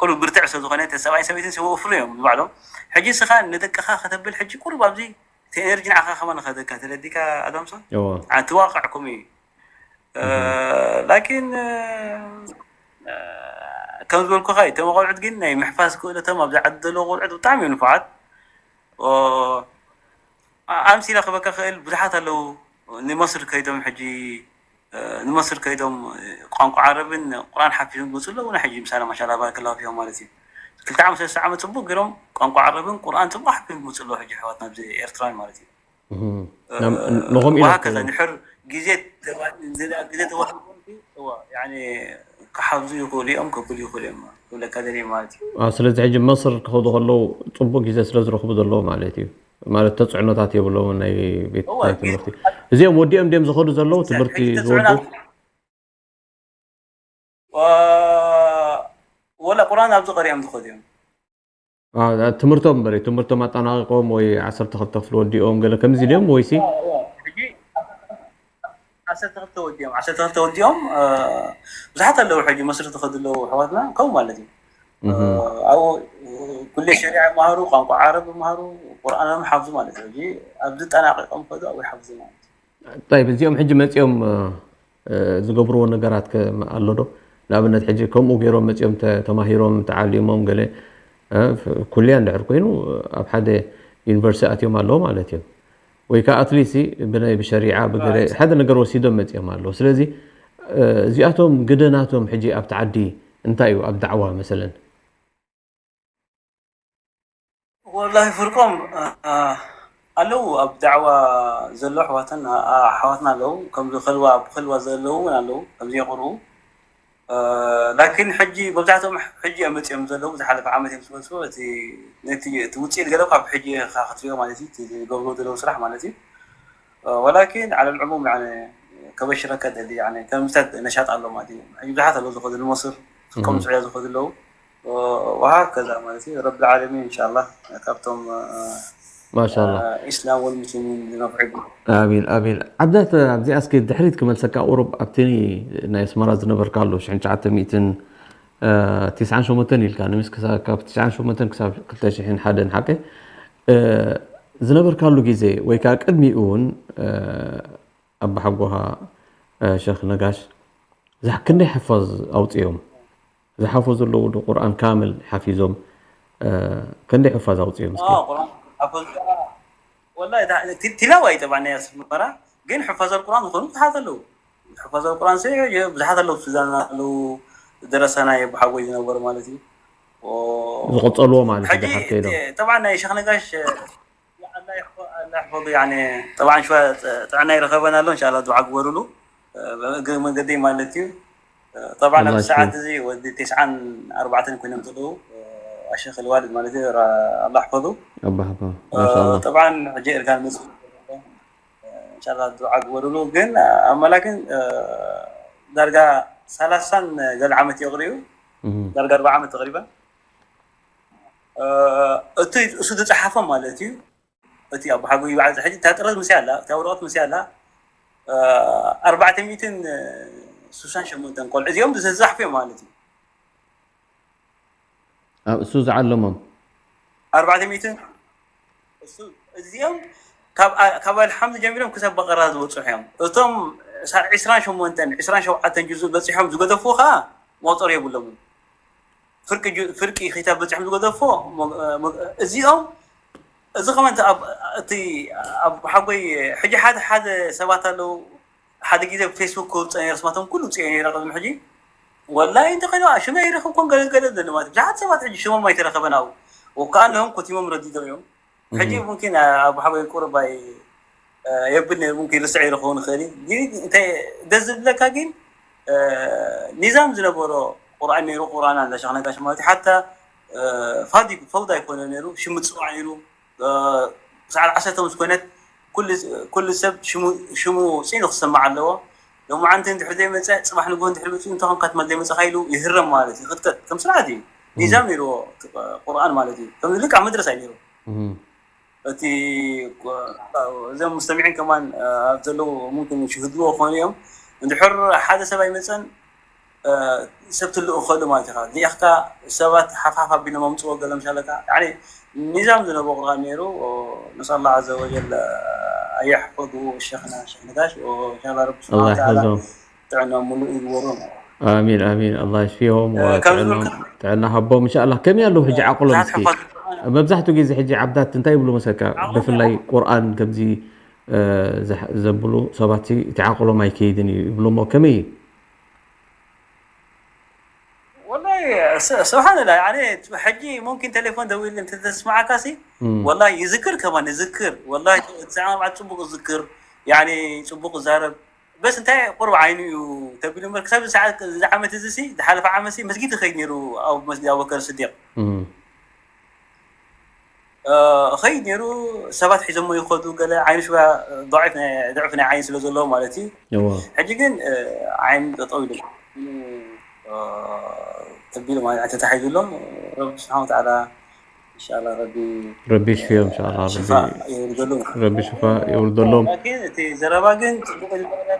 ቁሩብ ብርትዕ ስለ ዝኾነ እቲ ሰብኣይ ሰበይትን ሰብ ወፍሩ እዮም ንባዕሎም ሕጂ ስኻ ንደቅኻ ከተብል ሕጂ ቁሩብ ኣብዚ እቲ ኤነርጂ ንዓኻ ከማን ኸደካ ተረዲካ ኣዳምሶ እዎ ኣንቲ ዋቅዕኩም እዩ ላኪን ከም ዝበልኩኻ እዩ እቶም ቆልዑት ግን ናይ ምሕፋዝ ክእለቶም ኣብዚ ዓዲ ዘለዉ ቆልዑት ብጣዕሚ እዮም ንፉዓት ኣምሲለ ክበካ ክእል ብዙሓት ኣለዉ ንመስር ከይዶም ሕጂ ንመስር ከይዶም ቋንቋ ዓረብን ቁርኣን ሓፊዞም ዝመፁ ኣለዉ ናይ ሕጂ ምሳሌ ማሻላ ባረከላሁ ፊኩም ማለት እዩ ክልተ ዓመት ሰለስተ ዓመት ፅቡቅ ገይሮም ቋንቋ ዓረብን ቁርኣን ፅቡቅ ሓፊዞም ዝመፁ ኣለዉ ሕጂ ኣሕዋትና ኣብዚ ኤርትራን ማለት እዩ ንኸም ኢሉ وهكذا ድሕር ግዜ ግዜ ተዋሂቡ ክሓብዙ ይኽእሉ እዮም ከብሉ ይኽእሉ እዮም ክብለካ ደልየ ማለት እዩ ስለዚ ሕጂ መስር ክኸዱ ከለዉ ፅቡቅ ግዜ ስለ ዝረኽቡ ዘለዉ ማለት እዩ ማለት ተፅዕኖታት የብለውን ናይ ቤት ናይ ትምህርቲ እዚኦም ወዲኦም ድም ዝኸዱ ዘለዉ ትምህርቲ ዝወዱ ወላ ቁርኣን ኣብዚ ቀሪኦም ዝኸዱ እዮም ትምህርቶም በረ ትምህርቶም ኣጠናቂቆም ወይ ዓሰርተ ክልተ ክፍሊ ወዲኦም ገለ ከምዚ ድዮም ወይሲ ዓሰርተ ክልተ ወዲኦም ዓሰርተ ክልተ ወዲኦም ብዙሓት ኣለዉ ሕጂ መስሪ ዝኸዱ ኣለዉ ኣሕዋትና ከምኡ ማለት እዩ ኣብኡ ኩሌ ሸሪዓ ይመሃሩ ቋንቋ ዓረብ ይመሃሩ ቁርኣኖም ሓፍዙ ማለት እዩ ሕጂ ኣብዚ ጠናቂቆም ከዱ ኣብኡ ይሓፍዙ ማለት እዩ طيب እዚኦም ሕጂ መፂኦም ዝገብርዎ ነገራት ኣሎ ዶ ንኣብነት ሕጂ ከምኡ ገይሮም መፂኦም ተማሂሮም ተዓሊሞም ገለ ኩልያ እንድሕር ኮይኑ ኣብ ሓደ ዩኒቨርሲቲ ኣትዮም ኣለዉ ማለት እዮም ወይ ከዓ ኣትሊሲ ብናይ ብሸሪዓ ብገለ ሓደ ነገር ወሲዶም መፂኦም ኣለዉ ስለዚ እዚኣቶም ግደ ናቶም ሕጂ ኣብቲ ዓዲ እንታይ እዩ ኣብ ዳዕዋ መሰለን ወላሂ ፍርቆም ኣለዉ ኣብ ዳዕዋ ዘሎ ኣሕዋትን ኣሕዋትና ኣለዉ ከምዚ ከልዋ ብከልዋ ዘለዉ እውን ኣለዉ ከምዚ የቕርቡ ላኪን ሕጂ መብዛሕትኦም ሕጂ እዮም መፅኦም ዘለዉ ዝሓለፈ ዓመት እዮም ዝመፅኡ እቲ ነቲ እቲ ውፅኢት ገለ ካብ ሕጂ ኢኻ ክትሪኦ ማለት እዩ ዝገብርዎ ዘለዉ ስራሕ ማለት እዩ ወላኪን ዓለ ልዕሙም ከበሽረካ ደሊ ከምስታት ነሻጥ ኣሎ ማለት እዩ ብዙሓት ኣለዉ ዝኸዱ ንመስር ከም ስዑያ ዝኸዱ ኣለዉ وهكذا ማለት እዩ ረቢ ዓለሚን እንሻላ ካብቶም ማሻላ ኢስላም ወልሙስሊሚን ዝነፍዑ ኣሚን ኣሚን ዓብዳት ኣብዚኣ እስኪ ድሕሪት ክመልሰካ ቁሩብ ኣብቲ ናይ ኣስመራ ዝነበርካሉ ሽሕን ትሽዓተ ሚእትን ትስዓን ሸሞንተን ኢልካ ንምስ ካብ ትስዓን ሸሞንተን ክሳብ ክልተ ሽሕን ሓደን ሓቀ ዝነበርካሉ ግዜ ወይ ከዓ ቅድሚኡ እውን ኣባሓጎኻ ሸኽ ነጋሽ ክንደይ ሓፋዝ ኣውፅኦም ዝሓፈዙ ኣለዉ ዶ ቁርኣን ካምል ሓፊዞም ክንደይ ሕፋዝ ኣውፅኦም እስኪ ወላሂ፣ እታ ቲ-፣ ቲላዋ እዩ ጠብዓ ናይ ኣስመራ፣ ግን ሕፋዝ ኣልቁርኣን ዝኾኑ ብዙሓት ኣለዉ። ሕፋዝ ኣልቁርኣን ሲ ብዙሓት ኣለዉ፣ ሱዳን ኣለዉ፣ ደረሳ ናይ ኣቡ ሓጎይ ዝነበሩ ማለት እዩ። ኦ፣ ዝቐጸልዎ ማለት እዩ፣ ሕጂ ድሓር ከይዶም። ቲ-፣ ጠብዓ ናይ ሸኽ ነጋሽ፣ ኣላ ይሕፎ-፣ ኣላ ይሕፈዙ፣ ያኒ፣ ጠብዓ ሽዋ ጥዕና ይረኸበና ኣሎ፣ እንሻላ ዱዓ ግበሩሉ። ብእግሪ መንገደይ ማለት እዩ። ጠብዓ ኣላ ኣብዚ ይሕፈዙ። ሰዓት እዚ ወዲ ተስዓን ኣርባዕተን ኮይኖም ዘለዉ፣ ኣሸኽ ልዋልድ ማለት እዩ። ራ-፣ ኣላ ይሕፈዙ። ኣባ ሓባ፣ ማሻኣላ። ጠብዓን ሕጂ እርጋን መጽ-፣ እንሻላ ዱዓ ግበሩሉ። ግን ኣመላ ግን ዳርጋ ሰላሳን ገለ ዓመት የቕርዩ። እህ። ዳርጋ ኣርባዓ ዓመት ተቕሪበን። እ፣ እቲ እሱ ዝጸሓፎ ማለት እዩ። እቲ ኣቡ ሓጎይ በዓል ሕጂ እታ ጥረዝ ምስያ ኣላ፣ እታ ወረቐት ምስያ ኣላ። እ፣ ኣርባዕተ ሚእትን ስሳን ሸሞንተን ቆልዑ እዚኦም ዝተጻሕፉ እዮም ማለት እዩ። ኣብ እሱ ዝዓለሞም። ኣርባዕተ ሚእትን እሱ፣ እዚኦም ካብ ኣ-፣ ካብ ኣልሓምዱ ጀሚሮም ክሳብ በቐራ ዝበጽሑ እዮም። እቶም ሳ-፣ ዕስራን ሸሞንተን፣ ዕስራን ሸውዓተን ጁዙእ በጺሖም ዝገደፉ ኸኣ መቑጸሪ የብሎምን። ፍርቂ ጁ-፣ ፍርቂ ክታብ በጺሖም ዝገደፉ ሞ-፣ ሞ-፣ እዚኦም፣ እዚ ኸመን እቲ ኣብ፣ እቲ ኣብ ሓጎይ ሕጂ ሓደ፣ ሓደ ሰባት ኣለዉ፣ ሓደ ግዜ ፌስቡክ ክወጽእ ነይረ፣ ስማቶም ኩሉ ውጽኦ ነይረ ቅድሚ ሕጂ። ወላሂ እንተ ኸይኑ ሽመይ ኣይረኸብኩን፣ ገለ ገለ ዘለ ማለት ብዙሓት ሰባት ሕጂ ሽሞም ኣይተረኸበን ኣብኡ። ወከኣ ኣለዎም ኮቲሞም ረዲዶም እዮም። ሕጂ እህ። ሙምኪን ኣብ ሓጎይ ቁርብ ኣይ-፣ የብል ነይሩ፣ ሙምኪን ርስዐ ይረኸቡ ንኽእል እዩ። ግን እንታይ ደስ ዝብለካ ግን፣ እ፣ ኒዛም ዝነበሮ ቁርኣን ነይሩ፣ ቁርኣን ኣላ ሸኽ ነጋሽ ማለት እዩ። ሓታ፣ እ፣ ፋዲ፣ ፈውዳ ኣይኮነ ነይሩ፣ ሽም ምጽዋዕ ነይሩ። እ፣ ሰዓት ዓሰርተ ምስ ኮነት፣ ኩሉ፣ ኩሉ ሰብ ሽሙ፣ ሽሙ ጽኑ ክሰማዕ ኣለዎ። ሎማዓንቲ እንድሕር ዘይመጸ፣ ጽባሕ ንግሆ እንድሕር መጺኡ፣ እንታይ ኾንካ ትመል ዘይመጸኻ ኢሉ ይህረም ማለት እዩ። ይቕጥቀጥ። ከም ስርዓት እዩ። እም። ኒዛም ነይርዎ፣ ቁርኣን ማለት እዩ። ከም ልክዕ መድረሳ እዩ ነይሩ። እም። እቲ እዞም ሙስተሚዒን ከማን፣ እ፣ ኣብ ዘለዉ ሙምኪን ይህልዎ ክኾኑ እዮም። እንድሕር ሓደ ሰብ ኣይመጸን፣ እ፣ ሰብ ትልእኸሉ ማለት ኢኻ። ሊኢኽካ ሰባት ሓፍ ሓፍ ኣቢሎም ኣምጽዎ ገለ ምሻለካ። ያኒ ኒዛም ዝነበሮ ቁርኣን ነይሩ። ነስኣል ላህ ዓዘ ወጀል ኣየሕፈዙ ሸኽና ሸኽ ነጋሽ። ወኢንሻላህ ረቢ ስብሓነ ኣላህ ወተዓላ ይሕፈዞም። ጥዕና ሙሉእ ይግበሮ። ኣሚን፣ ኣሚን። ኣላህ ይሽፊሆም እ፣ ካብ ወጥዕኖም፣ ዝበልካ ጥዕና ሃቦም። እንሻኣላህ ከመይ ኣለዉ ሕጂ ዓቕሎም ብዙሓት እስኪ? ሕፋዝ ቁርኣን መብዛሕትኡ ግዜ ሕጂ ዓብዳት እንታይ ይብሉ መሰካ? ዓቕሎም ብፍላይ ቁርኣን ከምዚ፣ እ፣ ዘሕ-፣ ዘብሉ ሰባት እቲ ዓቕሎም ኣይከይድን እዩ ይብሉ እሞ ከመይ እዩ? ወላሂ ስ-፣ ስብሓንላህ፣ ያኒ፣ ሕጂ ሙምኪን ቴሌፎን ደዊሉ እንተተስማዓካ ሲ፣ እም። ወላሂ ይዝክር ከማን ይዝክር። ወላሂ እቲ ሰዓት ጽቡቕ ይዝክር፣ ያኒ፣ ጽቡቕ ይዛረብ። በስ እንታይ ቁሩብ ዓይኑ እዩ ተቢሉ እምበር፣ ክሳብ እዚ ሰዓት፣ እዚ ዓመት እዚ ሲ፣ ዝሓለፈ ዓመት ሲ፣ መስጊድ ይኸይድ ነይሩ፣ ኣብ መስጊድ ኣቡበከር ስዲቕ። እም። እ፣ ኸይድ ነይሩ፣ ሰባት ሒዞሞ ይኸዱ፣ ገለ ዓይኑ ሽባ ضعيف ናይ፣ ضعف ናይ ዓይኒ ስለ ዘለዎ ማለት እዩ። እወ። ሕጂ ግን፣ እ፣ ዓይኑ ጠጠው ኢሉ፣ እ፣ ተቢሉ ማለት ተታሒዙ ኣሎ። ረቢ ስብሓነ ወተዓላ፣ ኢንሻኣላህ፣ ረቢ፣ ረቢ ይሽፍዮም፣ ኢንሻኣላህ፣ ረቢ፣ ሽፋእ የውርደሉ። ረቢ ሽፋእ የውርደሎም። ላኪን እቲ ዘረባ ግን ጽቡቕ እዩ ዝበለ።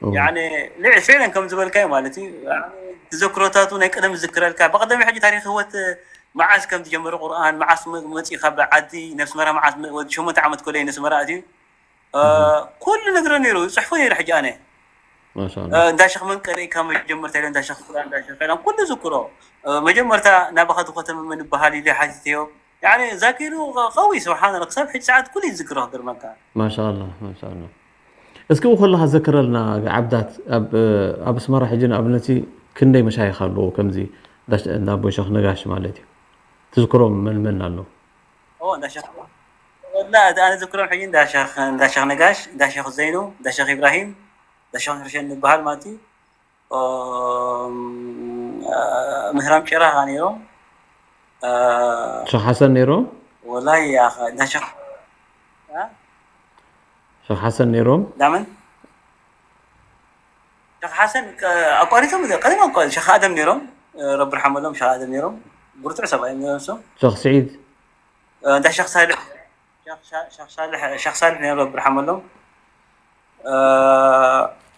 እወ። ያኒ፣ ልዕ-፣ ፍዕለን ከም ዝበልካዮ ማለት እዩ። ያኒ፣ ተዘክሮታቱ ናይ ቀደም ዝዝክረልካ። ብቐደም ሕጂ ታሪኽ ህይወት መዓስ ከም ዝጀመረ ቁርኣን፣ መዓስ መ-፣ መጺኡ ካብ ዓዲ፣ ነስመራ መዓስ መ-፣ ወዲ ሸሞንተ ዓመት ከሎ እዩ ነስመራ ኣትዩ። እ፣ እህ። ኩሉ ነግረ ነይሩ፣ ይጽሕፎ ነይሩ። ሕጂ ኣነ፣ ማሻኣላህ። እ፣ እንዳ ሸኽ መንቀሪ ካብ መጀመርታ ኢለ፣ እንዳ ሸኽ ፍላን፣ እንዳ ሸኽ ፌላን፣ ኩሉ ዝክሮ። እ፣ መጀመርታ ናባኻ ዝኸተመ መን ይበሃል ኢለ ሓቲተዮ። ያኒ፣ ዛኪሩ ቀ-፣ ቀዊ፣ ስብሓንላህ፣ ክሳብ ሕጂ ሰዓት ኩሉ ይዝክሮ፣ ክገርመካ። ማሻኣላህ፣ ማሻኣላህ። እስኪ ብኡ ከለኻ ዘክረልና፣ ዓብዳት፣ ኣብ፣ ኣብ ኣስመራ ሕጂ ንኣብነት ክንደይ መሻይኽ ኣለዉ? ከምዚ እንዳ ሸ-፣ እንዳ ኣቦ ሸኽ ነጋሽ ማለት እዩ። ትዝክሮም መን መን ኣለዉ? ኦ፣ እንዳ ሸኽ፣ ወላ፣ ኣነ ዝክሮም ሕጂ እንዳ ሸኽ፣ እንዳ ሸኽ ነጋሽ፣ እንዳ ሸኽ ዘይኑ፣ እንዳ ሸኽ ኢብራሂም፣ እንዳ ሸኽ ሕርሸን ንበሃል ማለት እዩ። ኦም፣ ምህራም ጭራ ነይሮም። እ፣ ሸኽ ሓሰን ነይሮም? ወላይ፣ ያኸ፣ እንዳ ሸኽ፣ እ? ሸኽ ሓሰን ነይሮም? ዳመን? ሸኽ ሓሰን፣ እ፣ ኣቋሪጾም፣ ቀደም ኣቋሪ-፣ ሸኽ ኣደም ነይሮም። እ፣ ረቢ ርሓመሎም፣ ሸኽ ኣደም ነይሮም። ብርቱዕ ሰብኣይ እዮም ነይሮም እሶም። ሸኽ ስዒድ? እ፣ እንዳ ሸኽ ሳልሕ፣ ሸኽ ሳ-፣ ሸኽ ሳልሕ፣ ሸኽ ሳልሕ ነይሮም፣ ረቢ ርሓመሎም። እ፣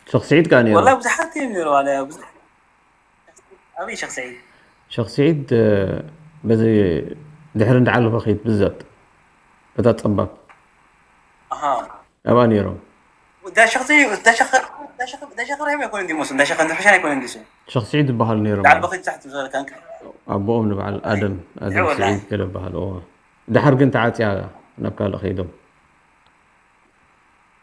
ሸኽ ስዒድ ከኣ ነይሮም? ወላሂ ብዙሓት እዮም ነይሮም፣ ኣነ ብዙሕ-፣ ኣበይ ሸኽ ስዒድ? ሸኽ ስዒድ፣ እ፣ በዚ ድሕሪ እንዳዓለፈ ኸይድ ብዘብጥ፣ በታ ጸባብ። ኣሃ። ኣብኣ ነይሮም። እንዳ ሸኽ ሲ-፣ እንዳ ሸኽ፣ እንዳ ሸኽ፣ እንዳ ሸኽ ኢብራሂም ኣይኮነን ድዩ መስል? እንዳ ሸኽ እንዳ ሕርሸን ኣይኮነን ድዩ? ሸኽ ስዒድ ዝበሃሉ ነይሮም። ዳዕል በኺት ታሕቲ ዝበለ ካንከ። ኣቦኦም ንበዓል ኣደም፣ ኣደም ይሕወል። ስዒድ ገለ በሃሉ፣ እወ። ድሓር ግን ተዓጽያ ናብ ካልእ ከይዶም።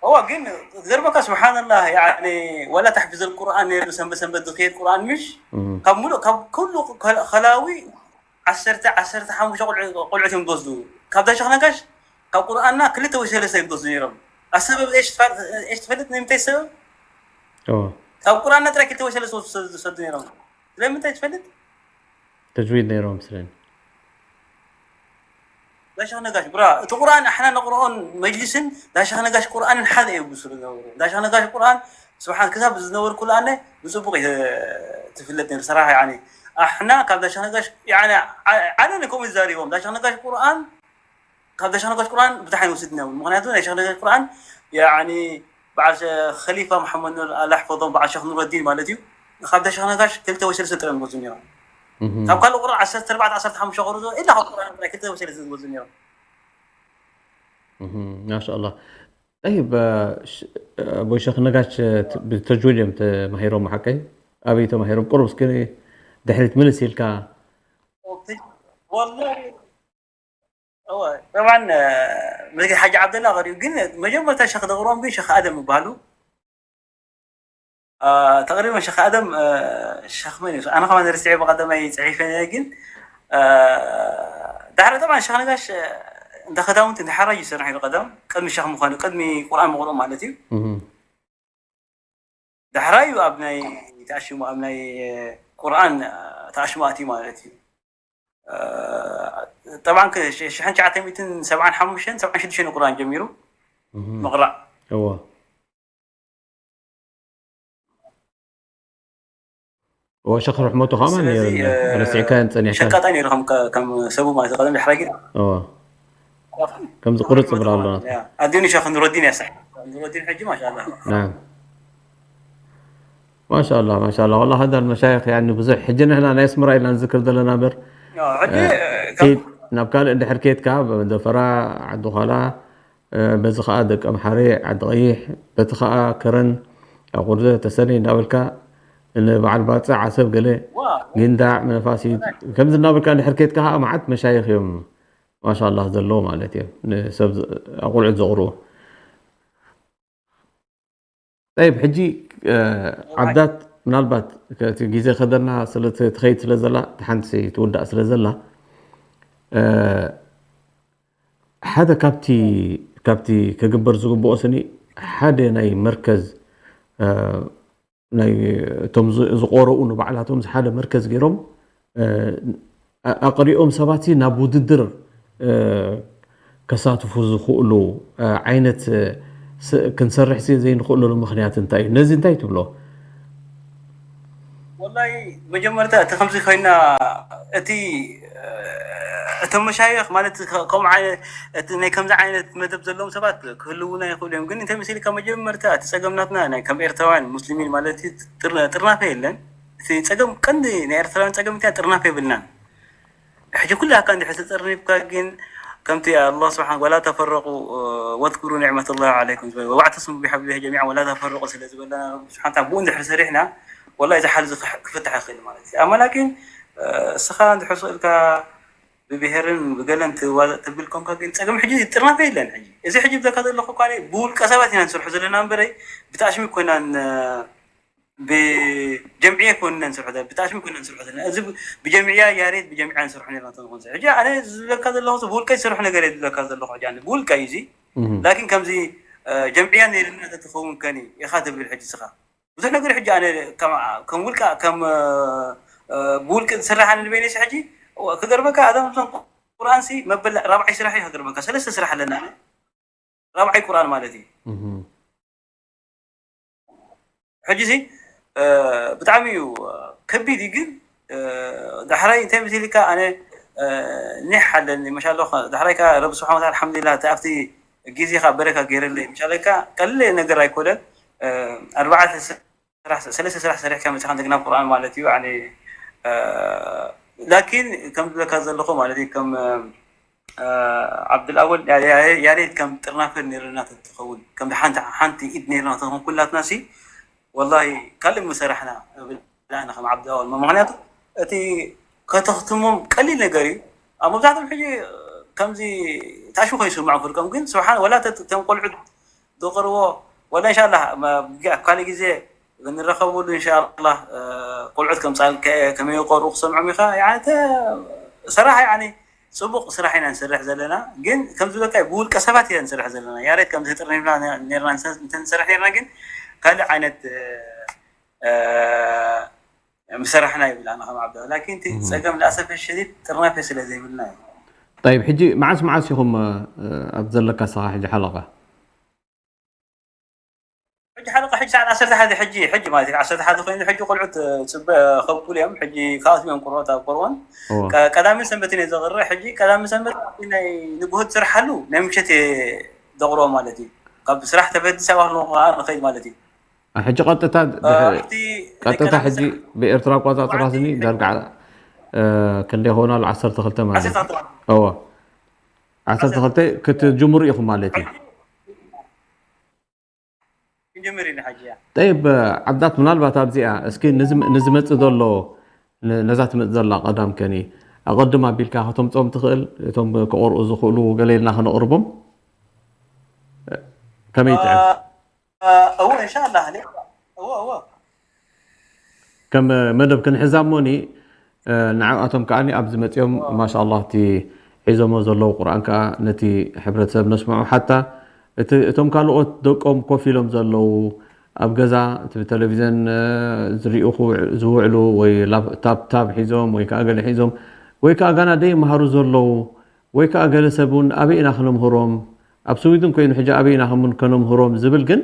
እዋ ግን ዝገርመካ ስብሓንላህ ያኒ ወላ ተሕፊዝ ቁርኣን ነይሩ ሰንበት ሰንበት ዝኸየድ ቁርኣን ምሽ ካብ ሙሉእ ካብ ኩሉ ከላዊ ዓሰርተ ዓሰርተ ሓሙሽተ ቆልዑት እዮም ዝወስዱ ካብ ዳሸኽ ነጋሽ ካብ ቁርኣንና ክልተ ወይ ሰለስተ እዮም ዝወስዱ ነይሮም ኣሰበብ ኤሽ ትፈልጥ ንምንታይ ሰበብ ካብ ቁርኣንና ጥራይ ክልተ ወይ ሰለስተ ዝወስዱ ነይሮም ስለምንታይ ትፈልጥ ተጅዊድ ነይሮም ስለኒ ዳሻኽ ነጋሽ ብራ እቲ ቁርኣን ኣሕና ነቕርኦን መጅልስን ዳሻኽ ነጋሽ ቁርኣንን ሓደ እዩ ብስሩ ዝነበሩ ዳሻኽ ነጋሽ ቁርኣን ስብሓን ክሳብ ዝነበርኩሉ ኣነ ብፅቡቕ ትፍለጥ ነይሩ ሰራሓ ያኒ ኣሕና ካብ ዳሻኽ ነጋሽ ያኒ ዓለነ ከምኡ ዝዛሪቦም ዳሻኽ ነጋሽ ቁርኣን ካብ ዳሻኽ ነጋሽ ቁርኣን ብታሕ ኣይንወስድ ኢና ምክንያቱ ናይ ሻኽ ነጋሽ ቁርኣን ያኒ በዓል ከሊፋ መሓመድ ኑር ኣላሕፈዞም በዓል ሸኽ ኑረዲን ማለት እዩ ካብ ዳሻኽ ነጋሽ ክልተ ወይ ሰለስተ ጥረ ንወስድ ነይሮም ካብ ካልእ ቁርኣን ዓሰርተ ኣርባዕተ ዓሰርተ ሓሙሽተ ቁርዞ ኢላ ካብ ቁርኣን ጥራይ ክልተ ወሰለ ዝወዙ ነይሮም ማሻ ኣላህ ጠይብ ኣቦይ ሸኽ ነጋሽ ብተጅዊድ እዮም ተማሂሮም ሓቀይ ኣበይ ተማሂሮም ቁሩብ እስኪ ድሕሪት ምልስ ኢልካ ወላሂ እወ ጠብዓን መጊድ ሓጂ ዓብደላ ቀሪቡ ግን መጀመርታ ሸኽ ደቕርቦም ግን ሸኽ ኣደም ይበሃሉ ተቅሪበን ሸኽ ኣደም ሸኽ መን እዩ ኣነ ከማን ርሲዐ ብቀደማይ ፅሒፈ ነይረ ግን ዳሕረ ጠብዓን ሸኽ ነጋሽ እንተ ክዳውንቲ እንተ ሓራጅ ይሰርሕ ነይሩ ቀደም ቅድሚ ሸኽ ምዃኑ ቅድሚ ቁርኣን ምቕርኡ ማለት እዩ ዳሕራይ እዩ ኣብ ናይ ተኣሽሙ ኣብ ናይ ቁርኣን ተኣሽሙ ኣትዩ ማለት እዩ ጠብዓን ሽሕን ትሽዓተ ሚእትን ሰብዓን ሓሙሽተን ሰብዓን ሽዱሽተን ቁርኣን ጀሚሩ ምቕራእ እዎ እዎ ሸኽ ርሕመቱ ከማ ረሲዕካዮን ፀኒሕካ ሸቃጣ ነይሩ ከም ከም ሰቡ ማለት ቀደም ድሕራይ ግን እዎ ከምዚ ቁርፅ ብላ ኣሎ ናትካ ኣዲኒ ሸኽ ኑረዲን ያሳሕ ኑረዲን ሕጂ ማሻላ ናም ማሻላ ማሻላ ወላ ሀዳ መሻይኽ ያኒ ብዙሕ ሕጂ ንሕና ናይ ኣስመራ ኢልና ንዝክር ዘለና በር ሕጂ ከይድ ናብ ካልእ እንድሕር ከይድካ ደፈራ ዓዲ ኋላ በዚ ከዓ ደቂ ኣምሓሬ ዓዲ ቀይሕ በቲ ከዓ ከረን ኣቁርዘ ተሰነይ እንዳበልካ ንበዓል ባፅዕ ዓሰብ ገለ ጊንዳዕ መነፋሲት ከምዚ እናበልካ እንድሕር ከይድካ ከዓ መዓት መሻይኽ እዮም ማሻላ ዘለዉ ማለት እዮም ንሰብ ኣቁልዑት ዘቕርቡ ጠይብ ሕጂ ዓብዳት ምናልባት እቲ ግዜ ከደና ስለትኸይድ ስለ ዘላ ሓንቲ ትውዳእ ስለ ዘላ ሓደ ካብቲ ካብቲ ክግበር ዝግብኦ ስኒ ሓደ ናይ መርከዝ ናይ እቶም ዝቆረኡ ንባዕላቶም ሓደ መርከዝ ገይሮም ኣቕሪኦም ሰባት ናብ ውድድር ከሳትፉ ዝኽእሉ ዓይነት ክንሰርሕ ዘይንኽእለሉ ምኽንያት እንታይ እዩ? ነዚ እንታይ ትብሎ? ወላሂ መጀመርታ እቲ ከምዚ ኮይና እቲ እቶም መሻይኽ ማለት ከምኡ ዓይነት እቲ ናይ ከምዚ ዓይነት መደብ ዘለዎም ሰባት ክህልውና ይኽእሉ እዮም ግን እንታይ መሲልካ መጀመርታ እቲ ፀገም ናትና ናይ ከም ኤርትራውያን ሙስሊሚን ማለት ጥርናፈ የለን እቲ ፀገም ቀንዲ ናይ ኤርትራውያን ፀገም እንታይ ጥርናፈ የብልናን ሕጂ ኩላካ እንድሕር ተፀርኒፍካ ግን ከምቲ ኣላህ ስብሓን ወላ ተፈረቁ ወትኩሩ ኒዕመት ላህ ዓለይኩም ዝበለ ወባዕተስሙ ቢሓብሊህ ጀሚዓ ወላ ተፈረቁ ስለ ዝበለና ስብሓን ብኡ እንድሕር ሰሪሕና ወላ እዚ ሓል ክፍታሕ ይኽእል ማለት እዩ ኣማ ላኪን እስኻ እንድሕር ስእልካ ብብሄርን ብገለን ትዋዘእ ተብል ኮንካ ግን ፀገም ሕጂ ጥርናፈ የለን ሕጂ እዚ ሕጂ ብለካ ዘለኹ እኳ ብውልቀ ሰባት ኢና ንሰርሑ ዘለና እምበረይ ብታእሽሚ ኮይናን ብጀምዕየ ኮንና ንሰርሖ ዘለና ብታእሽሚ ኮይና ንሰርሖ ዘለና እዚ ብጀምዕያ ያሬት ብጀምዕያ ንሰርሖ ነርና ተንኾን ሕጂ ኣነ ዝብለካ ዘለኹ ብውልቀ ዝሰርሑ ነገር እየ ዝብለካ ዘለኹ ሕጂ ኣነ ብውልቀ እዩ እዚ ላኪን ከምዚ ጀምዕያ ነርና ተትኸውን ከኒ ኢኻ ትብል ሕጂ ስኻ ብዙሕ ነገር ሕጂ ኣነ ከም ውልቀ ከም ብውልቂ ዝስራሕ ኣነ ንበይነይ ሕጂ ክገርመካ ኣዛምዞም ቁርኣን ሲ መበል ራብዓይ ስራሕ እዩ ክገርመካ ሰለስተ ስራሕ ኣለና ራብዓይ ቁርኣን ማለት እዩ ሕጂ ሲ ብጣዕሚ እዩ ከቢድ እዩ ግን ዳሕራይ እንታይ ምስ ኢልካ ኣነ ኒሕ ኣለኒ መሻሎ ዳሕራይ ካ ረቢ ስብሓን ወተዓላ ኣልሓምዱሊላ እቲ ኣብቲ ግዜኻ በረካ ገይረለይ ምሻለካ ቀለለ ነገር ኣይኮነን ኣርባዕተ ሰለስተ ስራሕ ሰሪሕካ መፅኻ እንደገና ቁርኣን ማለት እዩ ኣነ ላኪን ከም ዝብለካ ዘለኹ ማለት እዩ ከም ዓብድልኣወል ያሬድ ከም ጥርናፈ ነርና ተትኸውን ከም ሓንቲ ሓንቲ ኢድ ነርና ተትኸውን ኩላትና ሲ ወላሂ ካልእ ምሰራሕና ብላእና ከም ዓብድልኣወል ምክንያቱ እቲ ከተኽትሞም ቀሊል ነገር እዩ ኣብ መብዛሕትኦም ሕጂ ከምዚ ታሽሙ ከይስምዖም ፍርቆም ግን ስብሓን ወላ ተም ቆልዑት ዝቕርቦ፣ ወላ እንሻላ ካልእ ግዜ ንረኸብሉ እንሻላ። ቆልዑት ከምፃል ከመይ ይቆርኡ ክሰምዖም ኢኻ። ሰራሕ ፅቡቕ ስራሕ ኢና ንሰርሕ ዘለና፣ ግን ከም ዝብለካ ብውልቀ ሰባት ኢና ንሰርሕ ዘለና። ያሬት ከም ዝህጥር ነርና ነርና እንተ ንሰርሕ ነርና ግን ካልእ ዓይነት ምሰራሕና ይብል ኣነ ከም ዓብዲ። ላኪን እቲ ጸገም ለኣሰፈ ሸዲድ ጥርናፈ ስለ ዘይብልና እዩ። طيب ሕጂ መዓስ መዓስ ኢኹም ኣብ ዘለካ ስኻ ሕጂ ሓለቓ? ሕጂ ሓለቓ ሕጂ ሰዓት ዓሰርተ ሓደ ሕጂ ሕጂ ማለት እዩ። ዓሰርተ ሓደ ኮይኑ ሕጂ ቆልዑት ጽበ ከብቁሉ እዮም። ሕጂ ከኣትሙ እዮም ቁርኦት ኣብ ቆርኦን። እወ። ቀ- ቀዳምን ሰንበትን እየ ዘቕርእ። ሕጂ ቀዳምን ሰንበት ኣብቲ ናይ ንግሆት ዝስርሓሉ ናይ ምሸት እየ ዘቕርኦ ማለት እዩ። ካብ ስራሕ ተበዲሰ ኣብ ኣኽሎ ከኣ ንኸይድ ማለት እዩ። ሕጂ ቀጥታ ድሕሪ- ኣብቲ ቀጥታ ሕጂ ብኤርትራ ኣቋጻጽራ ስኒ ዳርጋ ዓ- እ፣ ክንደይ ኾና ኣሎ? ዓሰርተ ክልተ ማለት እዩ። ዓሰርተ ክልተ። እወ። ዓሰርተ ክልተ ክትጅምሩ ኢኹም ማለት እዩ። ክንጅምር ኢና ሕጂ እያ። ጠይብ ዓብዳት፣ ምናልባት ኣብዚኣ እስኪ ንዝመ- ንዝመጽእ ዘሎ ን- ነዛ ትመጽእ ዘላ ቀዳም ከኒ ኣቐድም ኣቢልካ ከተምጾም ትኽእል፣ እቶም ክቐርኡ ዝኽእሉ ገለ ኢልና ከነቕርቦም ከመይ ትዕብ? እወ እንሻላ እወ እወ ከም መደብ ክንሕዛ እሞኒ ንዕኣቶም ከዓ ኣብዚ መፅኦም ማሻላ እቲ ሒዞሞ ዘለዉ ቁርኣን ከዓ ነቲ ሕብረተሰብ ነስምዖ ሓታ እቲ እቶም ካልኦት ደቆም ኮፍ ኢሎም ዘለዉ ኣብ ገዛ እቲ ብቴሌቪዘን ዝሪኡ ዝውዕሉ ወይ ታብታብ ሒዞም ወይ ከዓ ገለ ሒዞም ወይ ከዓ ጋና ደይመሃሩ ዘለዉ ወይ ከዓ ገለ ሰብ እውን ኣበይ ኢና ክነምህሮም ኣብ ስዊድን ኮይኑ ሕጂ ኣበይ ኢና ከነምህሮም ዝብል ግን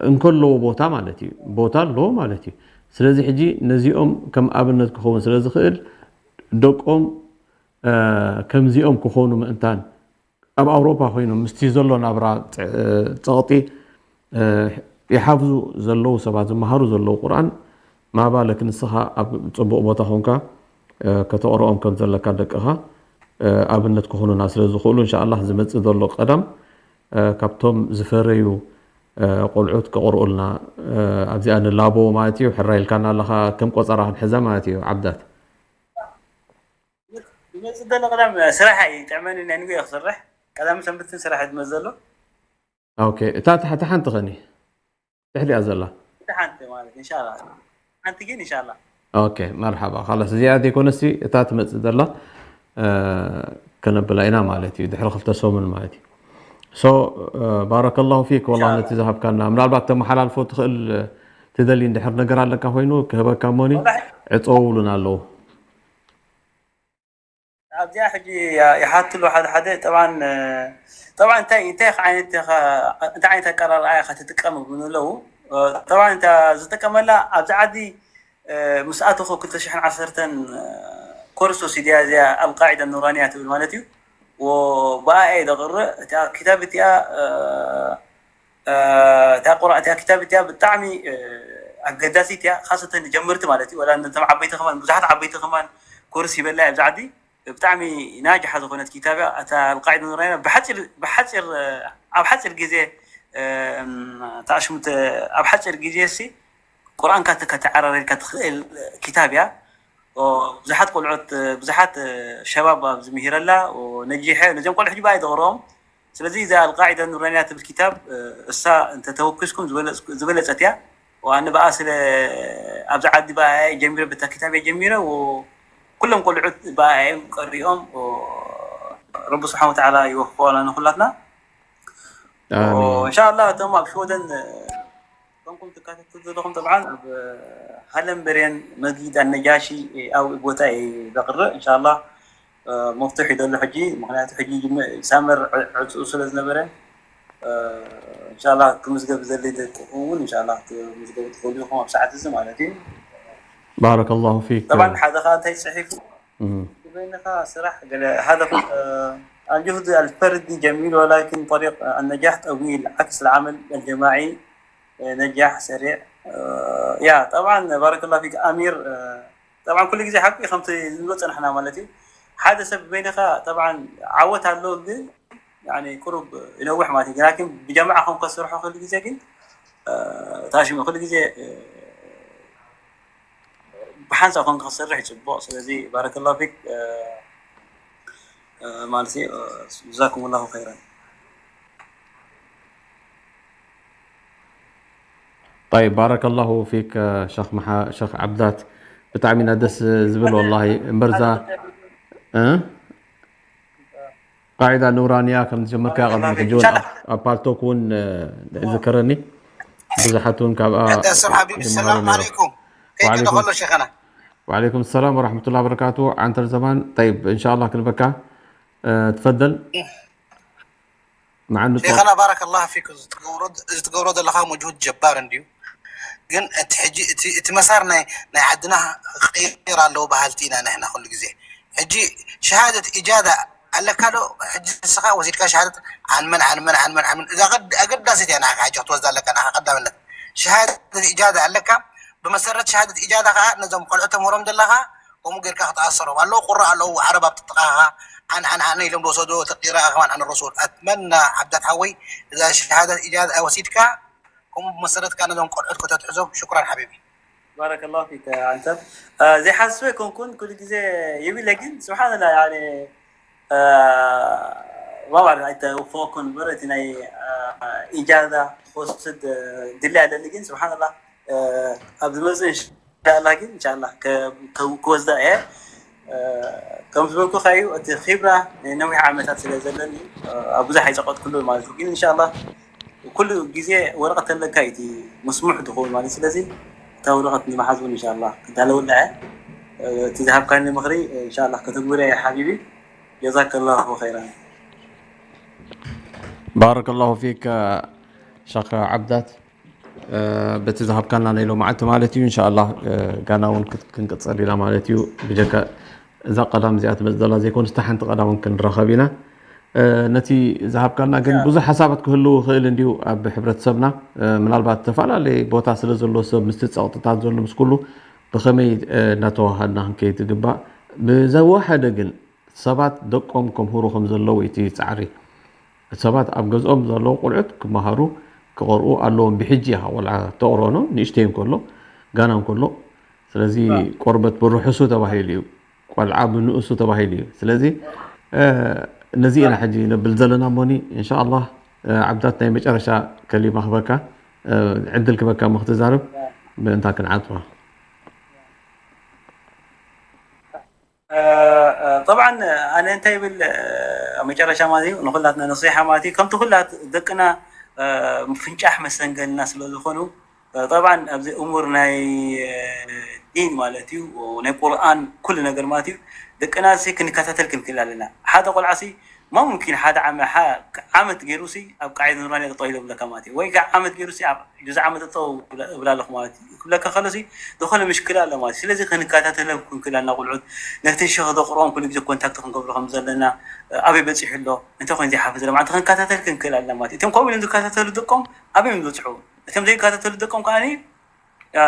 እንከለዎ ቦታ ማለት እዩ ቦታ ኣለዎ ማለት እዩ ስለዚ ሕጂ ነዚኦም ከም ኣብነት ክኸውን ስለ ዝኽእል ደቆም ከምዚኦም ክኾኑ ምእንታን ኣብ ኣውሮፓ ኮይኖም ምስቲ ዘሎ ናብራ ፀቕጢ ይሓፍዙ ዘለዉ ሰባት ዝመሃሩ ዘለዉ ቁርኣን ማባለክ ንስኻ ኣብ ፅቡቕ ቦታ ኮንካ ከተቕርኦም ከም ዘለካ ደቅኻ ኣብነት ክኾኑና ስለ ዝኽእሉ እንሻ ኣላህ ዝመፅእ ዘሎ ቀዳም ካብቶም ዝፈረዩ ቆልዑት ክቕርኡልና ኣብዚኣ ንላቦ ማለት እዩ ሕራ ኢልካና ኣለኻ ከም ቆፀራ ክንሕዛ ማለት እዩ ዓብዳት ዝመፅእ ዘሎ ቀዳም ስራሕ እዩ ጥዕመኒ ናይ ንጉ ክሰርሕ ቀዳም ሰንበትን ስራሕ እዩ ዝመፅእ ዘሎ ኦኬ እታ ትሓቲ ሓንቲ ኸኒ ትሕዲኣ ዘላ ሓንቲ ማለት እንሻላ ሓንቲ ግን እንሻላ ኦኬ መርሓባ ካላስ እዚኣ ዘይኮነሲ እታ ትመፅእ ዘላ ከነብላ ኢና ማለት እዩ ድሕሪ ክልተ ሰሙን ማለት እዩ ሶ ባረከላሁ ፊክ ወላ ነቲ ዝሃብካና ምናልባት ተመሓላልፎ ትኽእል ትደሊ እንድሕር ነገር ኣለካ ኮይኑ ክህበካ እሞኒ ዕፀውሉን ኣለዉ ኣብዚኣ ሕጂ ይሓትሉ ሓደ ሓደ ጠብዓን ጠብዓን እንታይ እንታይ ዓይነት እንታይ ዓይነት ኣቀራርኣ ኢኻ ትጥቀም ይብሉ ኣለዉ ጠብዓን እታ ዝጥቀመላ ኣብዚ ዓዲ ምስ ኣተኹ ክልተ ሽሕን ዓሰርተን ኮርስ ወሲደያ እዚኣ ኣልቃዒዳ ኑራንያ ትብል ማለት እዩ ብኣያ እየ ዘቕርእ እቲኣ ክታብ እቲኣ እታ ቁርኣን እቲኣ ክታብ እቲኣ ብጣዕሚ ኣገዳሲት እያ ካሰተን ጀመርቲ ማለት እዩ ወላ ነቶም ዓበይቲ ከማን ብዙሓት ዓበይቲ ከማን ኮርስ ይበላ ኣብዚ ዓዲ ብጣዕሚ ናጅሓ ዝኾነት ክታብ እያ እታ ኣልቃዒዳ ኑራንያ ብሓፂር ብሓፂር ኣብ ሓፂር ግዜ ተኣሽሙት ኣብ ሓፂር ግዜ ሲ ቁርኣንካ ከተዓራረድካ ትኽእል ክታብ እያ ብዙሓት ቆልዑት ብዙሓት ሸባብ ኣብዚ ምሂረላ ነጂሐ ነዚኦም ቆልዑ ሕጂ ብኣይ ዘቕርኦም ስለዚ እዛ ኣልቃዒዳ ኑራንያ ትብል ክታብ እሳ እንተተወኪስኩም ዝበለፀት እያ ኣነ ብኣ ስለ ኣብዚ ዓዲ ብኣ ጀሚረ ብታ ክታብ እየ ጀሚረ ኩሎም ቆልዑት ብኣ እዮም ቀሪኦም ረቢ ስብሓን ወተዓላ ይወፍቆና ንኩላትና እንሻላ እቶም ኣብ ሽወደን ኮንኩም ትካተቱ ዘለኹም ጠብዓን ኣብ ሃለንበርየን መስጊድ ኣነጃሺ ኣብ ቦታ እዩ ዘቕርእ እንሻላ መፍትሕ ይደሎ ሕጂ ምክንያቱ ሕጂ ሳመር ዕፅኡ ስለ ዝነበረ እንሻላ ክምዝገብ ዘለ ደቅኹም እውን እንሻላ ክምዝገቡ ትኽእሉ ኢኹም ኣብ ሰዓት እዚ ማለት እዩ ባረከላሁ ፊክ ጠብዓን ሓደ ከዓ እንታይ ፅሒፉ በይንኻ ስራሕ ገለ ሃደፍ الجهد الفردي جميل ولكن طريق النجاح طويل عكس العمل الجماعي نجاح سريع يا طبعا بارك الله فيك أمير طبعا ኩሉ ግዜ ሓቂ ከምቲ ንብሎ ፀናሕና ማለት እዩ ሓደ ሰብ በይንኻ طبعا ዓወት ኣሎ ግን ቁሩብ ይነውሕ ማለት እዩ ላኪን ብጀማዓ ከም ከሰርሖ ኩሉ ግዜ ግን ታሽሚ ኩሉ ግዜ ብሓንሳብ ኮንካ ክሰርሕ ይፅቡቕ ስለዚ ባረከላሁ ፊክ ማለት እዩ ጀዛኩም ላሁ ኸይረን طيب، بارك الله فيك، ሸኽ መሓ-፣ ሸኽ ዓብዳት። ብጣዕሚ ኢና ደስ ዝብል ወላሂ። እምበርዛ፣ እ? ቃዒዳ ኑራንያ ከም ዝጀመርካ ቅድሚ ሕጂ እውን ኣብ፣ ኣብ ፓልቶክ እውን፣ እ፣ ዝከረኒ። ብዙሓት እውን ካብኣ ሕጂ ሰብ ሓቢብ፣ ይመሃሩ ሰላም ነይሮም። ዓለይኩም። ከይደ ወዓለይኩም ከሎ ሸኸና። وعليكم السلام ورحمة الله وبركاته. عنتر زمان. طيب، إن شاء الله ክንበካ። እ፣ ትፈደል። መዓኑ ሸኸና ባረከላሁ ፊክ። እዚ ትገብሮ፣ እዚ ትገብሮ ዘለኻ መጅሁድ ጀባር እንድዩ። ግን እቲ ሕጂ እቲ፣ እቲ መሳር ናይ፣ ናይ ዓድና ክቕይር ኣለዎ በሃልቲ ኢና ንሕና ኩሉ ግዜ። ሕጂ ሸሃደት ኢጃዛ ኣለካ ዶ? ሕጂ ንስኻ ወሲድካ ሸሃደት ዓንመን፣ ዓንመን፣ ዓንመን፣ ዓንመን። እዛ ቀድ-፣ ኣገዳሲት እያ ንዓኻ ሕጂ ክትወስዳ ኣለካ፣ ንዓኻ ቀዳምነት። ሸሃደት ኢጃዛ ኣለካ። ብመሰረት ሸሃደት ኢጃዛ ኸዓ ነዞም ቆልዑ ተምህሮም ዘለኻ፣ ከምኡ ጌርካ ክትኣሰሮም ኣለዉ። ቁራ ኣለዉ፣ ዓረብ ኣብ ጥጥቓኻ፣ ዓን፣ ዓን፣ ዓን ኢሎም ዝወሰዱ፣ እቲ ቂራኣ ከማን ዓን ረሱል። ኣትመና ዓብዳት ሓወይ፣ እዛ ሸሃደት ኢጃዛ ወሲድካ፣ ከምኡ ብመሰረት ከኣ ነዞም ቆልዑት ከተትሕዞም። ሽኩራን ሓቢቢ። ባረከላሁ ፊክ ዓንተር። እ፣ ዘይሓስበ ኣይኮንኩን፣ ኩሉ ግዜ ይብለ፣ ግን ስብሓንላ፣ ያኒ፣ እ፣ ማ ማለት ኣይተወፈቅኩን እምበር፣ እቲ ናይ፣ እ፣ ኢጃዛ ክወስድ፣ እ፣ ድልይ ኣለኒ፣ ግን ስብሓንላ፣ እ፣ ኣብ ዝመጽእ ኢንሻላህ፣ ግን ኢንሻላህ ከ-፣ ከ-፣ ክወስዳ እየ። እ፣ ከም ዝበልኩኻ እዩ፣ እቲ ኺብራ ናይ ነዊሕ ዓመታት ስለ ዘለኒ፣ እ፣ ኣብ ብዙሕ ኣይጸቐጥኩሉ ማለት እዩ። ግን ኢንሻላህ ኩሉ ግዜ ወረቐት ተለካ እዩ እቲ መስሙሕ ትኸውን ማለት እዩ። ስለዚ እታ ወረቐት ንምሓዝ እውን ኢንሻላህ ክዳለወላ እየ። እ፣ እቲ ዝሃብካኒ ምኽሪ ኢንሻላህ ከተግብረ እየ ሓቢቢ። ጀዛከላሁ ኸይራን። ባረከላሁ ፊክ ሸኽ ዓብዳት። እ፣ በቲ ዝሃብካና ናይ ሎማዓንቲ ማለት እዩ። ኢንሻኣላህ፣ እ፣ ጋና እውን ክት-፣ ክንቅጽል ኢና ማለት እዩ። ብጀካ እዛ ቀዳም እዚኣ ትመጽእ ዘላ ዘይኮነስ፣ እታ ሓንቲ ቀዳም እውን ክንራኸብ ኢና። እ፣ ነቲ ዝሃብካና ግን ብዙሕ ሓሳባት ክህልው ይኽእል እንድዩ ኣብ ሕብረተሰብና። እ፣ ምናልባት ዝተፈላለየ ቦታ ስለ ዘሎ ሰብ ምስቲ ጸቕጥታት ዘሎ ምስ ኩሉ ብኸመይ፣ እ፣ እናተዋሃድና ክንከይድ ዝግባእ። ብዘወሓደ ግን ሰባት ደቆም ከምህሩ ከም ዘለዉ እቲ ጻዕሪ። ሰባት ኣብ ገዝኦም ዘለዉ ቆልዑት ክመሃሩ፣ ክቐርኡ ኣለዎም። ብሕጂ ኢኻ ቆልዓ ተቕርኦ፣ ንእሽተይ እንከሎ፣ ጋና እንከሎ። ስለዚ ቆርበት ብርሑሱ ተባሂሉ እዩ፣ ቆልዓ ብንኡሱ ተባሂሉ እዩ። ስለዚ፣ እ፣ ነዚ ኢና ሕጂ ነብል ዘለና እሞኒ፣ ኢንሻኣላህ፣ እ፣ ዓብዳት ናይ መጨረሻ ከሊማ ክበካ፣ እ፣ ዕድል ክበካ እሞ ክትዛረብ፣ ምእንታ ክንዓጽዋ። እ፣ እ፣ ጠብዓን ኣነ እንታይ ይብል፣ እ፣ ኣብ መጨረሻ ማለት እዩ ንኹላትና ነሲሓ ማለት እዩ፣ ከምቲ ኩላት ደቅና፣ እ፣ ፍንጫሕ መሰንገልና ስለ ዝኾኑ፣ እ፣ ጠብዓን ኣብዚ እሙር ናይ፣ እ፣ ዲን ማለት እዩ፣ ናይ ቁርኣን ኩሉ ነገር ማለት እዩ፣ ደቅና ሲ ክንከታተል ክንክእል ኣለና። ሓደ ቆልዓ ሲ ማ ሙምኪን ሓደ ዓመ-፣ ሓ-፣ ዓመት ገይሩ ሲ ኣብ ቃዒዳ ኑራንያ ጠጠው ኢለ ብለካ ማለት እዩ። ወይ ከዓ ዓመት ገይሩ ሲ ኣብ ጁዝ ዓመት ጠጠው እብላ፣ እብላ ኣለኹ ማለት እዩ። ክብለካ ከሎ ሲ ዝኾነ ምሽክላ ኣሎ ማለት እዩ። ስለዚ ክንከታተሎም ክንክእል ኣለና። ቆልዑት ነቲ ሸኽ ዘቕርቦም ኩሉ ግዜ ኮንታክት ክንገብሮ ከም ዘለና፣ ኣበይ በጺሑ ኣሎ፣ እንታይ ኮይኑ ዘይሓፈዘ ማለት ክንከታተል ክንክእል ኣለና ማለት እዩ። እቶም ከምኡ ኢሎም ዝከታተሉ ደቆም ኣበይ እዮም ዝበጽሑ? እቶም ዘይከታተሉ ደቆም ከዓኒ እ፣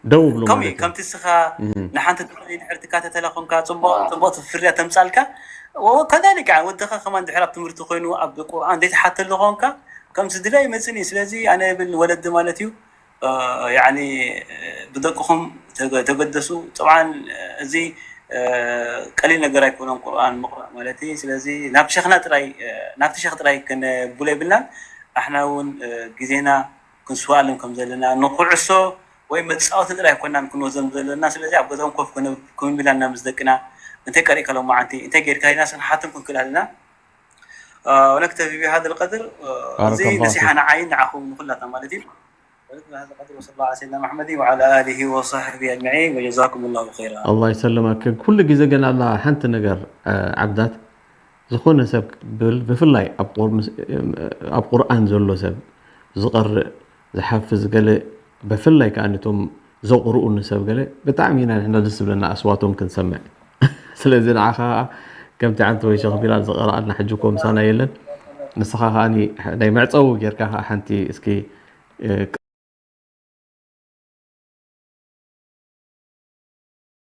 ደው ብሎ ከምኡ ማለት እዩ። ከምቲ ንስኻ እም። ንሓንቲ ተኾኒ ድሕሪ ትከታተላ ኮንካ፣ ጽቡቕ፣ ጽቡቕ ፍርያት ተምጻልካ፣ ወ-፣ ከዛሊክ ወድኻ ከማን ድሕሪ ኣብ ትምህርቲ ኮይኑ ኣብ ቁርኣን ዘይትሓተሉ ኮንካ፣ ከም ስድራ ይመጽእኒ። ስለዚ ኣነ እብል ንወለዲ ማለት እዩ፣ እ፣ ያዕኒ፣ እ፣ ብደቅኹም ተገ-፣ ተገደሱ። ጥብዓን፣ እ፣ እዚ፣ እ፣ ቀሊል ነገር ኣይኮነን ቁርኣን ምቕራእ ማለት እዩ። ስለዚ ናብ ሸኽና ጥራይ፣ እ፣ ናብቲ ሸኽ ጥራይ ከነብሎ የብልናን። ኣሕና እውን፣ እ፣ ግዜና ክንስዋኣሎም ከም ዘለና፣ ንኩዕሶ ወይ መጻወቲ ጥራይ ኣይኮናን ክንወስዶም ዘለና። ስለዚ ኣብ ገዛኦም ኮፍ ክነ-፣ ክምብላ እና ምስ ደቅና፣ እንታይ ቀሪእካ ሎማዓንቲ፣ እንታይ ጌርካ ኢልና ክንሓቶም ክንክእል ኣለና። እ፣ ወነክተፊ ቢሃዘ ልቀድር። እ፣ እዚ ባረከላሁ ነሲሓ ፊክ። ንዓይን ንዓኹም ንኹላትና ማለት እዩ። ወነክተፊ ቢሃዘ ልቀድር ወሰለ ላሁ ዐላ ሰይድና መሐመድ ወዐላ ኣሊሂ ወሰሕቢሂ ኣጅመዒን ወጀዛኩም ላሁ ኸይራ። ኣላህ ይሰልመክ። ኩሉ ግዜ ግን ኣላ ሓንቲ ነገር፣ እ፣ ዓብዳት፣ ዝኾነ ሰብ ብል-፣ ብፍላይ ኣብ ቁር-፣ ምስ-፣ ኣብ ቁርኣን ዘሎ ሰብ ዝቐርእ፣ ዝሓፍዝ ገለ፣ ብፍላይ ከኣ ነቶም ዘቕርኡኒ ሰብ ገለ ብጣዕሚ ኢና ንሕና ደስ ዝብለና ኣስዋቶም ክንሰምዕ። ስለዚ ንዓኻ ከኣ ከምቲ ዓንተ ወይ ሸኽ ቢላል ዝቐረኣልና ሕጂ እኮ ምሳና የለን። ንስኻ ከኣ ናይ መዕጸዊ ጌርካ ከኣ ሓንቲ እስኪ፣ እ፣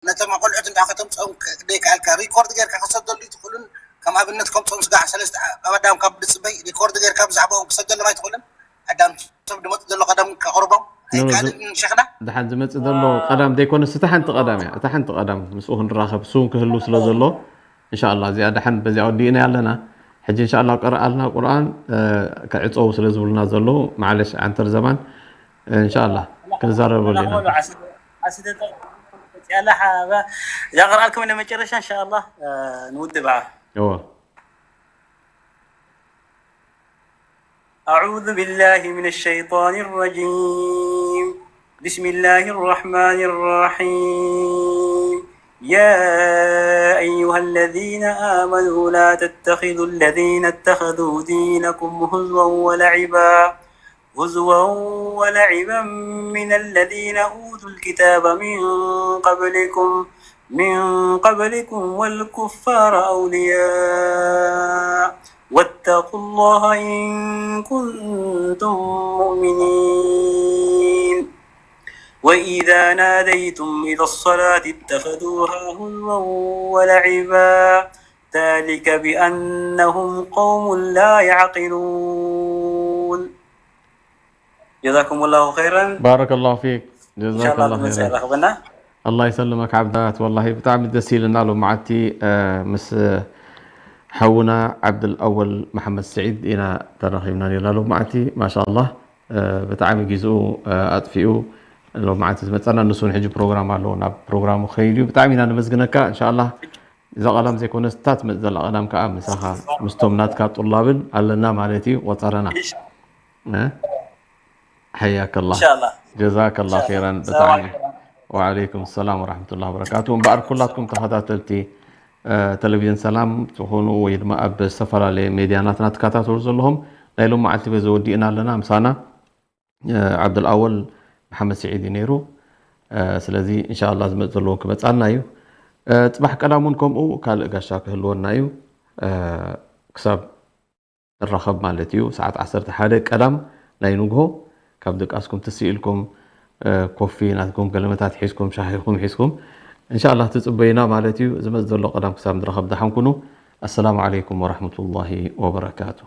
ነቶም ቆልዑት እንዳ ከተምፅኦም ክ-፣ ደይከኣልካ ሪኮርድ ጌርካ ክሰደሉ ይትኽእሉን፣ ከም ኣብነት ከምፅኦም ስጋዕ ሰለስተ ዓ-፣ ካብ ኣዳም ካብ ድፅበይ ሪኮርድ ጌርካ ብዛዕባኦም ክሰደሎም ኣይትኽእልን? ኣዳም ሰብ ድመፅ ዘሎ ቀደም ከቕርቦም ኖ፣ ኖ፣ ኣይከኣልን ዝ-፣ ሸኽና? ደሓን ዝመፅእ ዘሎ ቀዳም ዘይኮነስ እታ ሓንቲ ቀዳም እያ። እታ ሓንቲ ቀዳም ምስኡ ክንራኸብ እሱ እውን ክህሉ ስለ ዘሎ፣ እንሻኣላ እዚኣ ደሓን በዚኣ ወዲእና ኣለና። ሕጂ እንሻላ ቀረኣልና ቁርኣን ክዕፀው ስለ ዝብሉና ዘለዉ ማዕለሽ ዓንተር ዘማን እንሻላ ክንዛረበሉ ኢና። እዛ ቀርኣልኩም ንመጨረሻ እንሻላ ንውድእ በዓ እዎ أعوذ بالله من الشيطان الرجيم. بسم الله الرحمن الرحيم. يا أيها الذين آمنوا لا تتخذوا الذين اتخذوا دينكم هزوا ولعبا هزوا ولعبا من الذين أوتوا الكتاب من قبلكم من قبلكم والكفار أولياء واتقوا الله إن كنتم مؤمنين. وإذا ناديتم إلى الصلاة اتخذوها هزوا ولعبا ذلك بأنهم قوم لا يعقلون. جزاكم الله خيرا. ባረከላሁ ፊክ إن شاء الله ጀዛከላሁ ብመፅእ ኸይረን ረኽብና ኣላህ ይሰልመክ ዓብዳት ወላሂ ብጣዕሚ ደስ ኢልና ሎማዓቲ ምስ ሓውና ዓብድልኣወል መሓመድ ስዒድ ኢና ተራኺብና ኔርና ሎማዓቲ ማሻ ኣላህ ብጣዕሚ ጊዝኡ ኣጥፊኡ ሎማዓቲ ዝመፀና ንሱን ሕጂ ፕሮግራም ኣለዎ ናብ ፕሮግራሙ ከይድ እዩ ብጣዕሚ ኢና ነመስግነካ እንሻ ኣላህ እዛ ቀዳም ዘይኮነስ እታ ትመፅእ ዘላ ቀዳም ከዓ ምሳኻ ምስቶም ናትካ ጡላብን ኣለና ማለት እዩ ቆፀረና እ? حياك الله إن شاء الله جزاك الله إن شاء الله خيرا السلام ብጣዕሚ عليكم وعليكم السلام ورحمة الله وبركاته እምበኣር ኩላትኩም ተኸታተልቲ እ፣ ቴሌቪዥን ሰላም ትኾኑ ወይ ድማ ኣብ ዝተፈላለየ ሜድያናትና ትከታተሉ ዘለኹም ናይ ሎም መዓልቲ በዚ ወዲእና ኣለና ምሳና እ፣ ዓብዱልኣወል መሓመድ ስዒድ እዩ ነይሩ እ፣ ስለዚ እንሻ ኣላ ዝመፅ ዘለዎም ክመፃልና እዩ እ፣ ፅባሕ ቀዳም እውን ከምኡ ካልእ ጋሻ ክህልወና እዩ እ፣ ክሳብ ንራኸብ ማለት እዩ። ሰዓት ዓሰርተ ሓደ ቀዳም ናይ ንግሆ ካብ ድቃስኩም ትስእ ኢልኩም ኮፊ ናትኩም ገለመታት ሒዝኩም ሻሂኹም ሒዝኩም እንሻላ ትፅበዩና ማለት እዩ። ዝመፅ ዘሎ ቀዳም ክሳብ ንራኸብ ደሓን ኩኑ። ኣሰላሙ ዓለይኩም ወራህመቱላሂ ወበረካቱ።